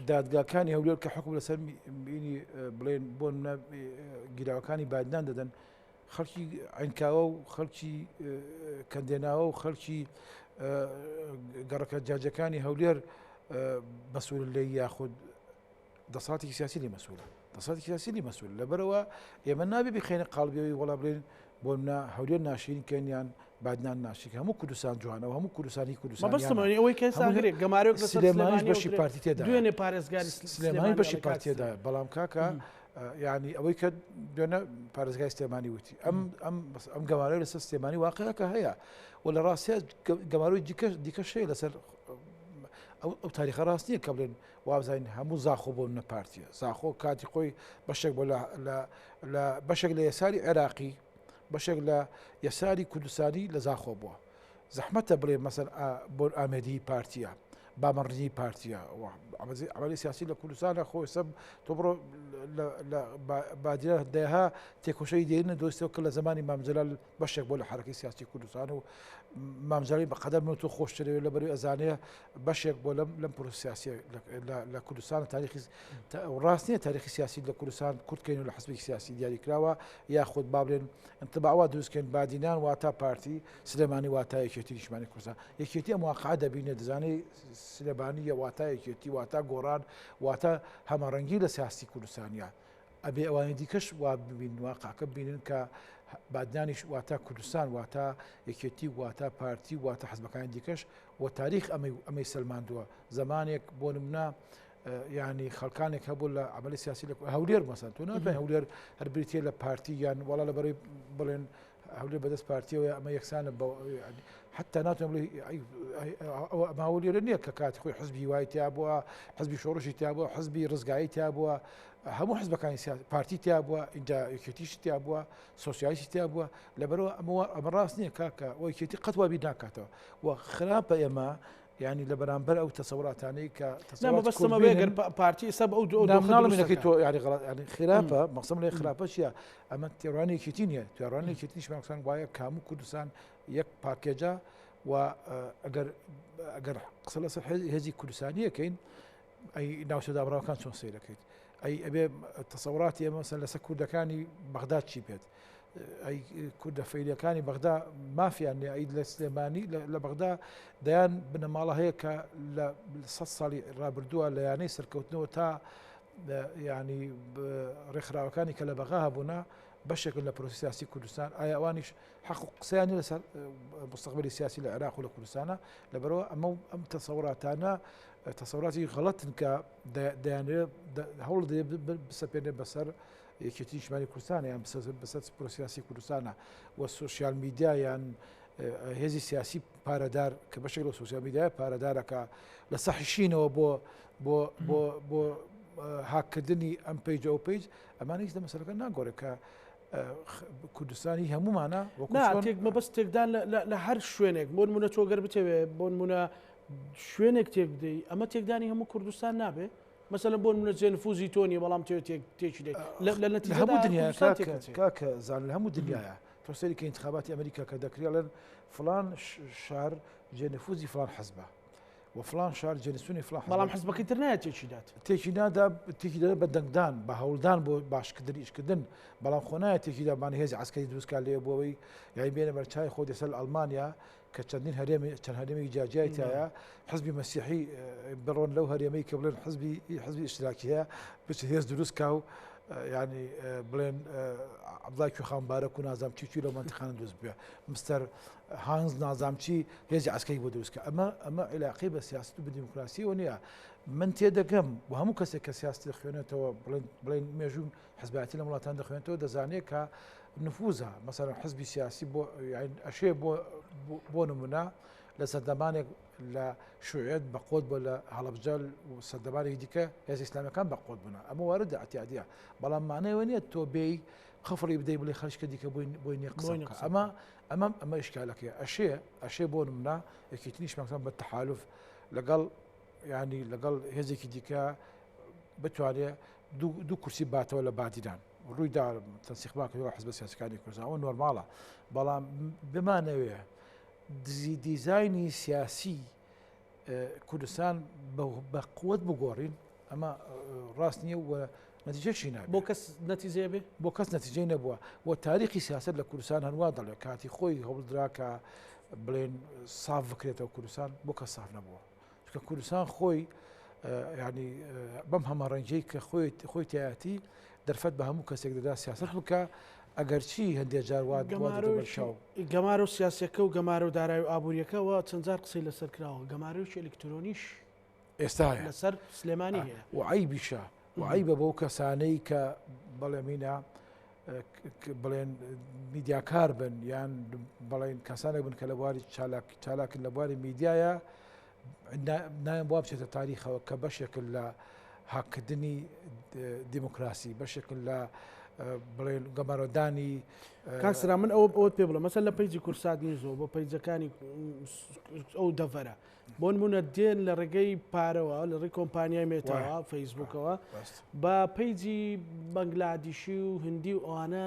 دادگاکانی هەولێر کە حکم لەسەر بینی بڵێن بۆ گیراوەکانی بادنان دەدەن خەڵکی عینکاوە و خەڵکی کەندێناوە و خەڵکی گەڕەکە جاجەکانی هەولێر بەسوور لێ یاخود دەسەڵاتێکی سیاسی لێ مەسئولە دەسەڵاتێکی سیاسی لێ مەسئول لەبەرەوە ئێمە نابێ بخێنە قاڵبیەوەی وەڵا بڵێن بۆ منە هەولێر ناشرین کەن یان بادنان ناشرین هەموو کوردستان جوانە و هەموو کوردستانی کوردستان مەبەستم ئەوەی کە ئێستا گەمارۆک لەسەر سلێمانیش بەشی پارتی تێدا دوێنێ پارێزگاری سلێمانی بەشی پارتی تێدا بەڵام کاکە یعنی ئەوەی کە دوێنە پارێزگای سلێمانی وتی ئەم ئەم ئەم گەمارۆی لەسەر سلێمانی واقعەکە هەیە و لە ڕاستە گەمارۆی دیکە دیکەش هەیە لەسەر ئەو تاریخە ڕاست نییە کە بڵێن وابزانین هەموو زاخۆ بۆ منە پارتیە زاخۆ کاتی خۆی بەشێک بۆ لە بەشێک لە یەساری عێراقی بەشێک لە یەساری کوردستانی لە زاخۆ بووە زەحمەتە بڵێ مەسەر بۆ ئامێدی پارتیە بامەڕنی پارتیە ئەمەلی سیاسی لە کوردستانە خۆی سەب تۆ بڕۆ لە بادیرە دەها تێکۆشەی دێنە دۆستەوە کە لە زمانی مامجلال بەشێک بووە لە حەرەکەی سیاسی کوردستان و مام جەلالی بە قەدەر من و تۆ خۆشترەوێت لە بەروی ئەزانێ بەشێک بۆ لەم لەم پرۆسە سیاسیە لە کوردستان تاریخی ڕاست نییە تاریخی سیاسی لە کوردستان کورتکەین و لە حزبێکی سیاسی دیاریکراوە یاخود با بڵێن انطباع وا دروستکەین بادینان واتا پارتی سلێمانی واتا یەکێتی نیشتمانی کوردستان یەکێتی ئەم واقعە دەبینێت دەزانێت سلێمانی یە واتا یەکێتی واتا گۆڕان واتا هەمەڕەنگی لە سیاسی کوردستانە ئەبێ ئەوانی دیکەش وا ببینن واقعەکە ببینن کە بادنانیش واتا کوردستان واتا یەکێتی واتا پارتی واتا حزبەکانی دیکەش و تاریخ ئەمەی ئەمەی سەلماندووە زمانێک بۆ نمونە ینی خەڵکانێک هەبوو لە عملی سیاسی لە هەولێر مەسەن تۆ ناتوانین هەولێر هەر بریتە لە پارتی یان وڵا لە بەرەی بڵێن هەولێر بەدەست پارتیەوە ئەمە یەکسانە بە حتا ناتوانم بڵێ ئەوە ئەمە هەولێرە نییە کە کاتی خۆی حزبی هیوای تیا بووە حزبی شۆڕشی تیا بووە حزبی ڕزگایی تیا بووە هەموو حزبەکانی پارتی تیا بووە اینجا یەکێتیش تیا بووە سۆسیالیستی تیا بووە لەبەرەوە ئەمە ئەمە ڕاست نییە کاکە ئەو یەکێتی قەت وا بیر ناکاتەوە و خراپە ئێمە یانی لە بەرامبەر ئەو تەسەوراتانەی کە مەبەستمە گەر پارتی ئێستا ئەو دوو ناڵمەکەی تۆ یاری غەڵەت یانی خراپە مەقسەم لێ خراپە چییە ئەمە تێڕوانێکی نییە تێڕوانێکی نیشمانکان وایە کامو کوردستان یەک پاکێجە و ئەگەر ئەگەر قسە لەسەر هێزی کوردستانیەکەین ئەی ناوچە دابڕاوەکان چۆن سەیرەکەیت ئەی ئەبێ تەسەوراتی ئێمە مەسەن لەسەر کوردەکانی بەغدا چی بێت ئەی کوردە فەیلیەکانی بەغدا مافیان نیە ئەی لە سلێمانی لە بەغدا دەیان بنەماڵە هەیە کە لە سە ساڵی ڕابردووە لە یانەی سەرکەوتنەوە تا ینی ڕێکخراوەکانی کە لە بەغا هەبوونە بەشێکن لە پرۆسی سیاسی کوردستان ئایا ئەوانیش حەق و قسەیان نیە لەسەر مستەقبەلی سیاسی لە عێراق و لە کوردستانە لەبەرەوە ئەمە ئەم تەسەوراتانە تەسەوراتی غەڵەتن کە دەیانەوێت هەوڵ دەیە بسەپێنێ بەسەر یەکێتی نیشتمانی کوردستان یان بەسەر پرۆسیاسی کوردستانە و سوسیال میدیا یان هێزی سیاسی پارەدار کە بەشێک لە سۆسیال میدیای پارەدارەکە لە سەحشینەوە بۆ بۆ بۆ بۆ هاککردنی ئەم page ئەو page ئەمانە هیچ لە مەسەلەکە ناگۆڕێت کە کوردستانی هەمومانە مەبەست تێکدان لە هەر شوێنێک بۆ نمونە تۆگەر بتەوێ بۆ نمونە شوێنێک تێک بدەی ئەمە تێکدانی هەموو کوردستان نابێ مەسەلەن بۆ نمونە جێ نفوزی تۆ نیە بەڵام تێ تێک تێکی دەی لە نەتیجەدا هەموو دنیا کوردستان کاکە تێکەچێ. کاکە زان لە هەموو دنیاە تۆ سەیری کە ئینتخاباتی ئەمریکا کە دەکرێ ئەڵێن فڵان شار جێ نفوزی فڵان حزبە و فڵان شار جێ نسونی فڵان حزبە بەڵام حزبەکەی تر نایە تێکی دات. تێکی نادا تێکی دەدات بە دەنگدان بە هەوڵدان بۆ باشکردن ئیشکردن بەڵام خۆ نایە تێکی دا بان هێزی عەسکەری دروست کا لێ بۆ ئەوەی یانی بێنە بەرچاوی خۆت ئێستا لە ئەڵمانیا کە چەندین هەرێمی چەند هەرێمێکی جیاجیای تایە حزبی مەسیحی بڕۆن لەو هەرێمەی کە بڵێن حزبی حزبی ئیشتراکی هەیە بچ هێز دروست کا و ینی بڵێن عەبدوڵای کوێخان بارەک و نازام چی چی لەو مەنتیقانە دروست بووە مستەر هانز نازام چی هێزی عەسکەری بۆ دروست کە ئەمە ئەمە عیلاقی بە سیاست و بە دیموکراسیەوە نییە من تێدەگەم و هەموو کەسێک کە سیاست دەخوێنێتەوە بڵێن بڵێن مێژوو حزبایەتی لەم وڵاتان دەخوێنێتەوە دەزانێت کە نفوزە مەسەلەن حزبی سیاسی بۆ ئەشێ بۆ بۆ نمونە لە سەردەمانێک لە شوعێت بە قۆت بۆ لە هەڵەبجە و سەردەمانێکی دیکە هێز ئیسلامەکان بە قۆت بوون ئەمە وارد اعتیادیە بەڵام مانەوە نییە تۆ بێی قفڵی بدەی بڵێ خەشکە دیکە بۆی بۆی نیە قسە بکە ئەمە ئەمە ئەمە ئشکالەکەی ئەشێ ئەشێ بۆ نمونە یەکێتی نیشتمانەکان بە تەحالف لەگەڵ ینی لەگەڵ هێزێکی دیکە بتوانێ دوو کورسی باتەوە لە بادینان ڕووی دا تەنسیقمان کردووە حزبە سیاسەکانی کوردستان ئەوە نۆرماڵە بەڵام بمانەوێ دزی دیزاینی سیاسی کوردستان بە قوت بگۆڕین ئەمە ڕاست نییە و نەتیجەشی نابێت بۆ کەس نەتیجەیە بێ بۆ کەس نەتیجەی نەبووە و تاریخی سیاست لە کوردستان هەروە دەڵێ کاتی خۆی هەوڵدرا کە بڵێن ساف بکرێتەوە کوردستان بۆ کەس ساف نەبووە چونکە کوردستان خۆی ینی بەم هەمەڕەنگیەی کە خۆی خۆی تایەتی دەرفەت بە هەموو کەسێک دەدا سیاست بکە ئەگەرچی هەندێک جار وا گەمارۆ گەمارۆ سیاسەکە و گەمارۆ دارایی و ئابوووریەکەەوە چەند جار قسەی لەسەر کراوە گەمارۆی ئەلکترۆنیش ئێستا لەسەر سلێمانی هەیە و عیبیشە و عیبە بەو کەسانەی کە بەڵێ مینە بڵێن میدیاکار بن یان بڵێن کەسانێک بن کە لە بواری چالاک چالاکن لە بواری میدیایە نایان بۆ بچێتە تاریخەوە کە بەشێکن لە هاککردنی دیموکراسی بەشێکن لە بڵێن گەمارۆدانی کاکسرا من ئەوە ئەوت پێ بڵێ مەسەر لە page ی کورسات نیوزەوە بۆ page ەکانی ئەو دەڤەرە بۆ نمونە دێن لە ڕێگەی پارەوە لە ڕێی کۆمپانیای مێتاوە فەیسبوکەوە بە page ی بەنگلادیشی و هندی و ئەوانە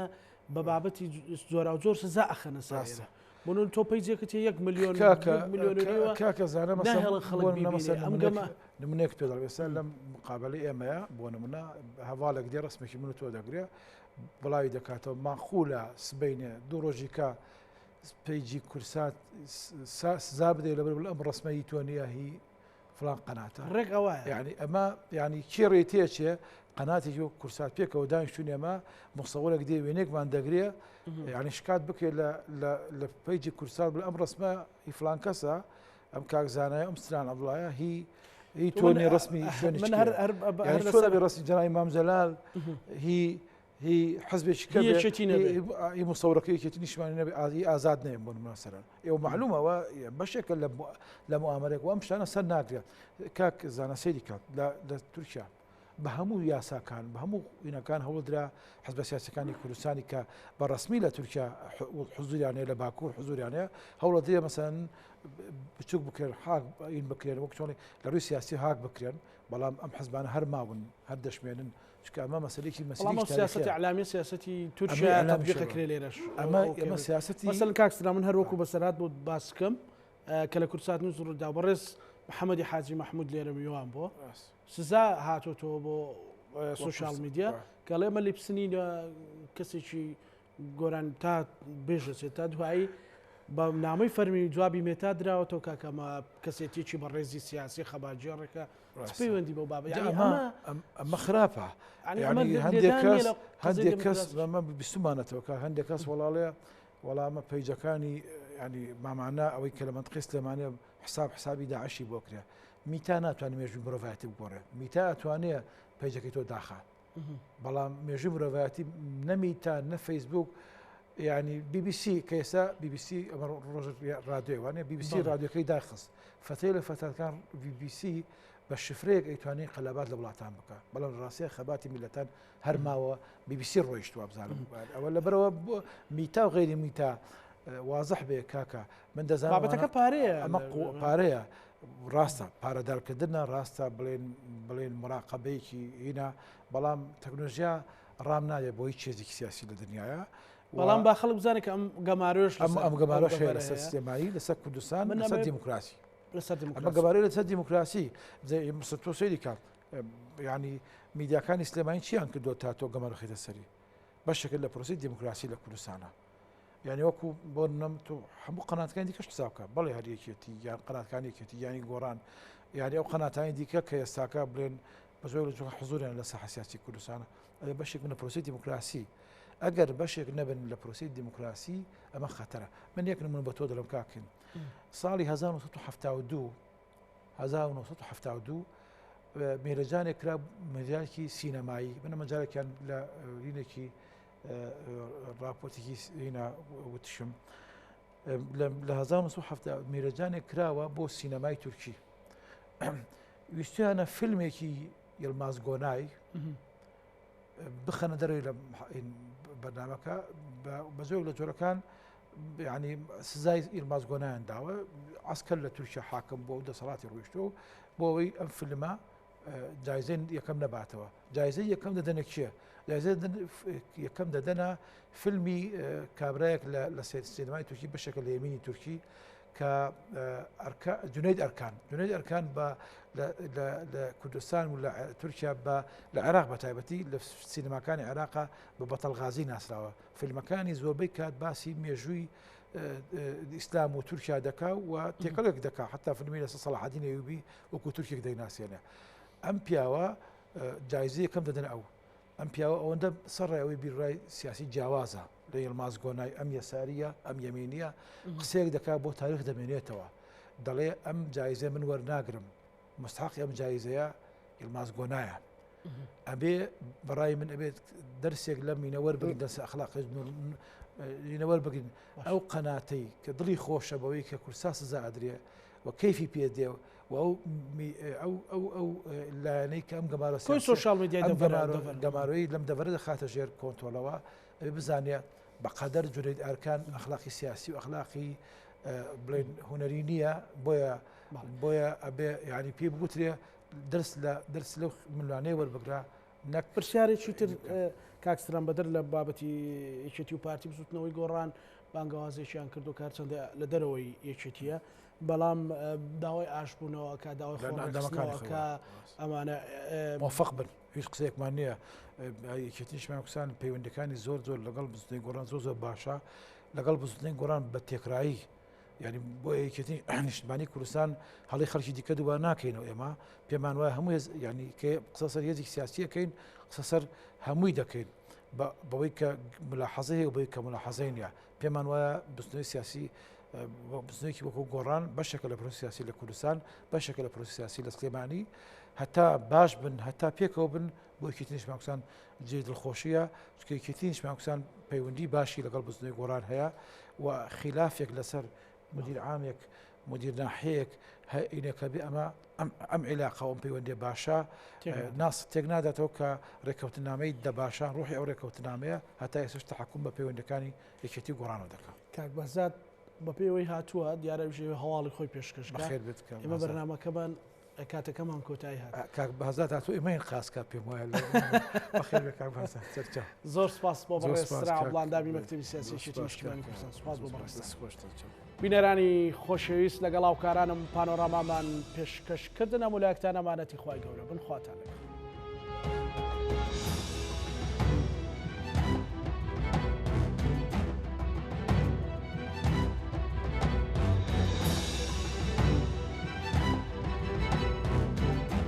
بە بابەتی جۆراوجۆر سزا ئەخەنە سەر بۆ نمونە تۆ page ێکت هەیە یەک ملیۆن ملیۆن کاکە زانە ناهێڵن خەڵک بیبینێ ئەم گەمە نمونەیەک پێ دەڵێم ئێستا لەم مقابلەی ئێمەیە بۆ نمونە هەواڵێک دێ ڕسمێکی من و تۆ دەگرێ بڵاوی دەکاتەوە ماخولە سبینێ دوو ڕۆژی کە page ی کورسات سزا بدەی لەبەر ئەم ڕسمە هی تۆ نییە هی فلان قەناتە ڕێک ئەوە یعنی ئەمە یعنی کێ ڕێ تێچێ قەناتێکی وەک کورسات پێکەوە دانیشتون ئێمە مصورێک دێ وێنێکمان دەگرێ یعنی شکات بکرێت لە page ی کورسات بڵێ ئەم ڕسمە هی فلان کەسە ئەم کاک زانایە ئەم ستران عەبدوڵایە هی هی تۆ نیە ڕسمی شوێنی من هەر هەر هەر ڕسمی جەنابی مام جەلال هی هی حزبێکی کە یەکێتی نەبێ هی مصورەکە یەکێتی نیشتمانی نەبێ ئازی ئازاد نەیە بۆ نمونە سەرەن ئێوە معلومەوە بەشێکە لە لە موئامەرەیەک و ئەم شتانە سەر ناگرێت کاک زانا سەیری کات لە تورکیا بە هەموو یاساکان بە هەموو وینەکان هەوڵدرا حزبە سیاسەکانی کوردستانی کە بە ڕسمی لە تورکیا حزوریان هەیە لە باکوور حزوریان هەیە هەوڵە درێ مەسەن بچوک بکرێن حاک این بکرێن وەک چۆنی لە ڕووی سیاسی هاک بکرێن بەڵام ئەم حزبانە هەر ماون هەر دەشمێنن چونکە ئەمە مەسەلەیەکی بەڵام مەسەلەیەکی ئەو سیاسەتی تاریخیە. ئیعلامیە سیاسەتی ئەمە تورکیا ئیعلامیشە تەطبیق بە. ئەکرێ لێرەش ئەمە ئەو ئەمە کە سیاسەتی مەسەلەن کاک سلام من هەر وەکو بەسەرهات بۆت باس بکەم کە لە کوردسات نیوز ڕوودا بەڕێز محەممەدی حاجی مەحموود لێرە میوان بۆ ڕاست. سزا هاتۆتەوە بۆ بۆ سۆشیال کورس میدیا وا. کە ئەڵێ ئەمە لیپسنی لە کەسێکی گۆران تا بێژەچێت تا دوایی بە نامەی فەرمی جوابی مێتا دراوەتەوە کاکە ئەمە کەسێتیەکی بەڕێزی سیاسی خەباتگێڕێکە چ پەیوەندی بەو بابە یعنی ئەمە ئەمە خراپە یعنی هەندێک کەس هەندێک کەس بەمە بیستمانەتەوە کە هەندێک کەس وەڵاڵێ وەڵامە page ەکانی ینی مامانە ئەوەی کە لە منطقی سلێمانە حساب حسابی داعشی بۆ کرێ میتا ناتوانێت مێژوو مرۆڤایەتی بگۆڕێ میتا ئەتوانێ page ەکەی تۆ داخات بەڵام مێژوو مرۆڤایەتی نە میتا نە فەیسبوک یعنی BBC کە ئێستا BBC ئەمە ڕۆژ ڕادیۆی وانە BBC ڕادیۆکەی داخست فەتەی لە فەتەکان BBC بە شفرەیەک ئەیتوانی قەلابات لە وڵاتان بکە بەڵام ڕاستە خەباتی میلەتان هەر ماوە BBC ڕۆیشت وابزانم ئەوە لەبەرەوە میتا و غێری میتا وازح بێ کاکە من دەزانم بابەتەکە پارەیە ئەمە پارەیە ڕاستە پارەدارکردنە ڕاستە بڵێن بڵێن مراقبەیەکی هینا بەڵام تەکنۆژیا ڕام ناوێ بۆ هیچ هێزێکی سیاسی لە دنیاە بەڵام با خەڵک بزانێت کە ئەم گەمارۆش ئەم ئەم گەمارۆش هەیە لەسەر سلێمانی لەسەر کوردستان لەسەر دیموکراسی لەسەر ئەمە گەمارۆی لەسەر دیموکراسی تۆ سەیری کە ینی میدیاکانی سلێمانی چیان کردووە تا تۆ گەمارۆ خێتە سەری بەشێکە لە پرۆسی دیموکراسی لە کوردستانە یعنی وەکو بۆ نم تۆ هەموو قەناتەکانی دیکەش حساب بکە بەڵێ هەر یەکێتی یان قەناتکانی یەکێتی یانی گۆڕان یاری ئەو قەناتانی دیکە کە ئێستاکە بڵێن بە زۆر لە جۆرە حزوریان لە ساحە سیاسی کوردستانە ئەگەر بەشێک بن لە پرۆسەی دیموکراسی ئەگەر بەشێک نەبن لە پرۆسەی دیموکراسی ئەمە خەتەرە من یەک نمونە بە تۆ دەڵێم کاکن ساڵی 1972 1972 مێرەجانێک کرا مێرجانێکی سینەمایی من ئەمە جارێکیان لە رینێکی راپۆرتێکی هینا وتشم لە 1970 میرەجانێک کراوە بۆ سینەمای تورکی ویستیانە فیلمێکی یڵماز گۆنای بخەنە دەرەوەی لە بەرنمەکە بە زۆر لە جۆرەکان ینی سزای یڵماز گۆنایان داوە ئەسکەر لە تورکیا حاکم بۆ دەسەڵاتی ڕۆیشتۆ بۆ ئەوەی ئەم فیلمە جایزەی یەکەم نەباتەوە جایزەی یەکەم دەدەنە کێ جایزە یەکەم دەدەنە فیلمی کابراایەک لە سینەمای تورکی بەشێکە لە یەمینی تورکی کە جونید ئەرکان جونید ئەرکان بە لە کوردستان و لە تورکیا بە لە عێراق بە تایبەتی لە سینەماکانی عێراقا بە بەتەڵغازی ناسراوە فیلمەکانی زۆربەی کات باسی مێژووی ئیسلام و تورکیا دەکا و تێکەڵێک دەکا حتا فیلمی لەسەر سەڵاحەدین ئەیوبی وەکو تورکێک دەیناسێنێ ئەم پیاوە جایزەی یەکەم دەدەن ئەو ئەم پیاوە ئەوەندە سەرڕای ئەوەی بیرڕای سیاسی جیاوازە لە یڵماز گۆنای ئەم یەساریە ئەم یەمینیە قسەیەک دەکات بۆ تاریخ دەمێنێتەوە دەڵێ ئەم جایزە من وەرناگرم مستحقی ئەم جایزەیە یڵماز گۆنایە ئەبێ بەڕای من ئەبێت دەرسێک لەم مینە وەربگرن دەرس ئەخلاقی مینە وەربگرن ئەو قەناتەی کە دڵی خۆشە بەوەی کە کورسا سزا ئەدرێ و کەیفی پێ دێ و ئەو ئەو ئەو ئەو لایەنەی کە ئەم گەمارۆ کۆی سۆشیال میدیای ئەم گەمارۆ گەمارۆی لەم دەڤەرە دەخاتە ژێر کۆنترۆڵەوە ئەبێ بزانێ بەقەدەر جونەید ئارکان ئەخلاقی سیاسی و ئەخلاقی بڵێن هونەری نییە بۆیە بۆیە ئەبێ یعنی پێی بگوترێ دەرس لە دەرس لەو ململانێ وەربگرە نەک پرسیارێکی تر کاک ستران بەدەر لە بابەتی یەکێتی و پارتی بزوتنەوەی گۆڕان بانگەوازێکیان کردو کار چەندە لە دەرەوەی یەکێتیە بەڵام داوای ئاشبوونەوە کە داوای خۆڕێکخستنەوە ئەمانە مۆفق بن هیچ قسەیەکمان نییە یەکێتیشمان کوسان پەیوەندەکانی زۆر زۆر لەگەڵ بزوتنەوەی گۆڕان زۆر زۆر باشە لەگەڵ بزوتنەوەی گۆڕان بە تێکرایی یعنی بۆ یەکێتی نیشتمانی کوردستان هەڵی خەڵکی دیکە دووبارە ناکەینەوە ئێمە پێمان وایە هەموو هێز یعنی کە قسە سەر هێزێکی سیاسیەکەین قسە سەر هەمووی دەکەین بەوەی کە ملاحەزە هەیە و بەوەی کە ملاحەزەی نییە پێمان وایە بزوتنەوەی سیاسی بزنێکی وەکو گۆڕان بەشێکە لە پرۆسی سیاسی لە کوردستان بەشێکە لە پرۆسی سیاسی لە سلێمانی هەتا باش بن هەتا پێکەوە بن بۆ یەکێتی نیشتمانی کوردستان جێی دڵخۆشیە چونکە یەکێتی نیشتمانی کوردستان پەیوەندی باشی لەگەڵ بزنەی گۆڕان هەیە و خلافێک لەسەر مدیر عامێک مدیر ناحەیەک هەینەکە بێ ئەمە ئەم عیلاقە ئەم پەیوەندی باشە ناس تێک ناداتەوە کە ڕێککەوتنامەی دەباشان ڕوحی ئەو ڕێککەوتنامەیە هەتا ئێستاش تەحەکوم بە پەیوەندەکانی یەکێتی گۆڕانەوە دەکات. کاک بەهزاد بەپێی ئەوەی هاتووە دیارە هەواڵی خۆی پێشکەش بەخێر بێت ئێمە بەرنامەکەمان کاتەکەمان کۆتایی هات. کاک بەهزاد هاتوو ئێمەین قاز کا پێم وایە بەخێر بێ کاک بەهزاد سەرچاو. زۆر سپاس بۆ بەڕێز سرا عەبدوڵڵا ئەندامی مەکتەبی سیاسی یەکێتی نیشتیمانی کوردستان سپاس بۆ بەڕێزتان. دەست خۆش سەرچاو. بینەرانی خۆشەویست لەگەڵ هاوکارانم پانۆرامامان پێشکەش کردن هەموو لایەکتان ئەمانەتی خوای گەورە بن خواتان لەگەڵ.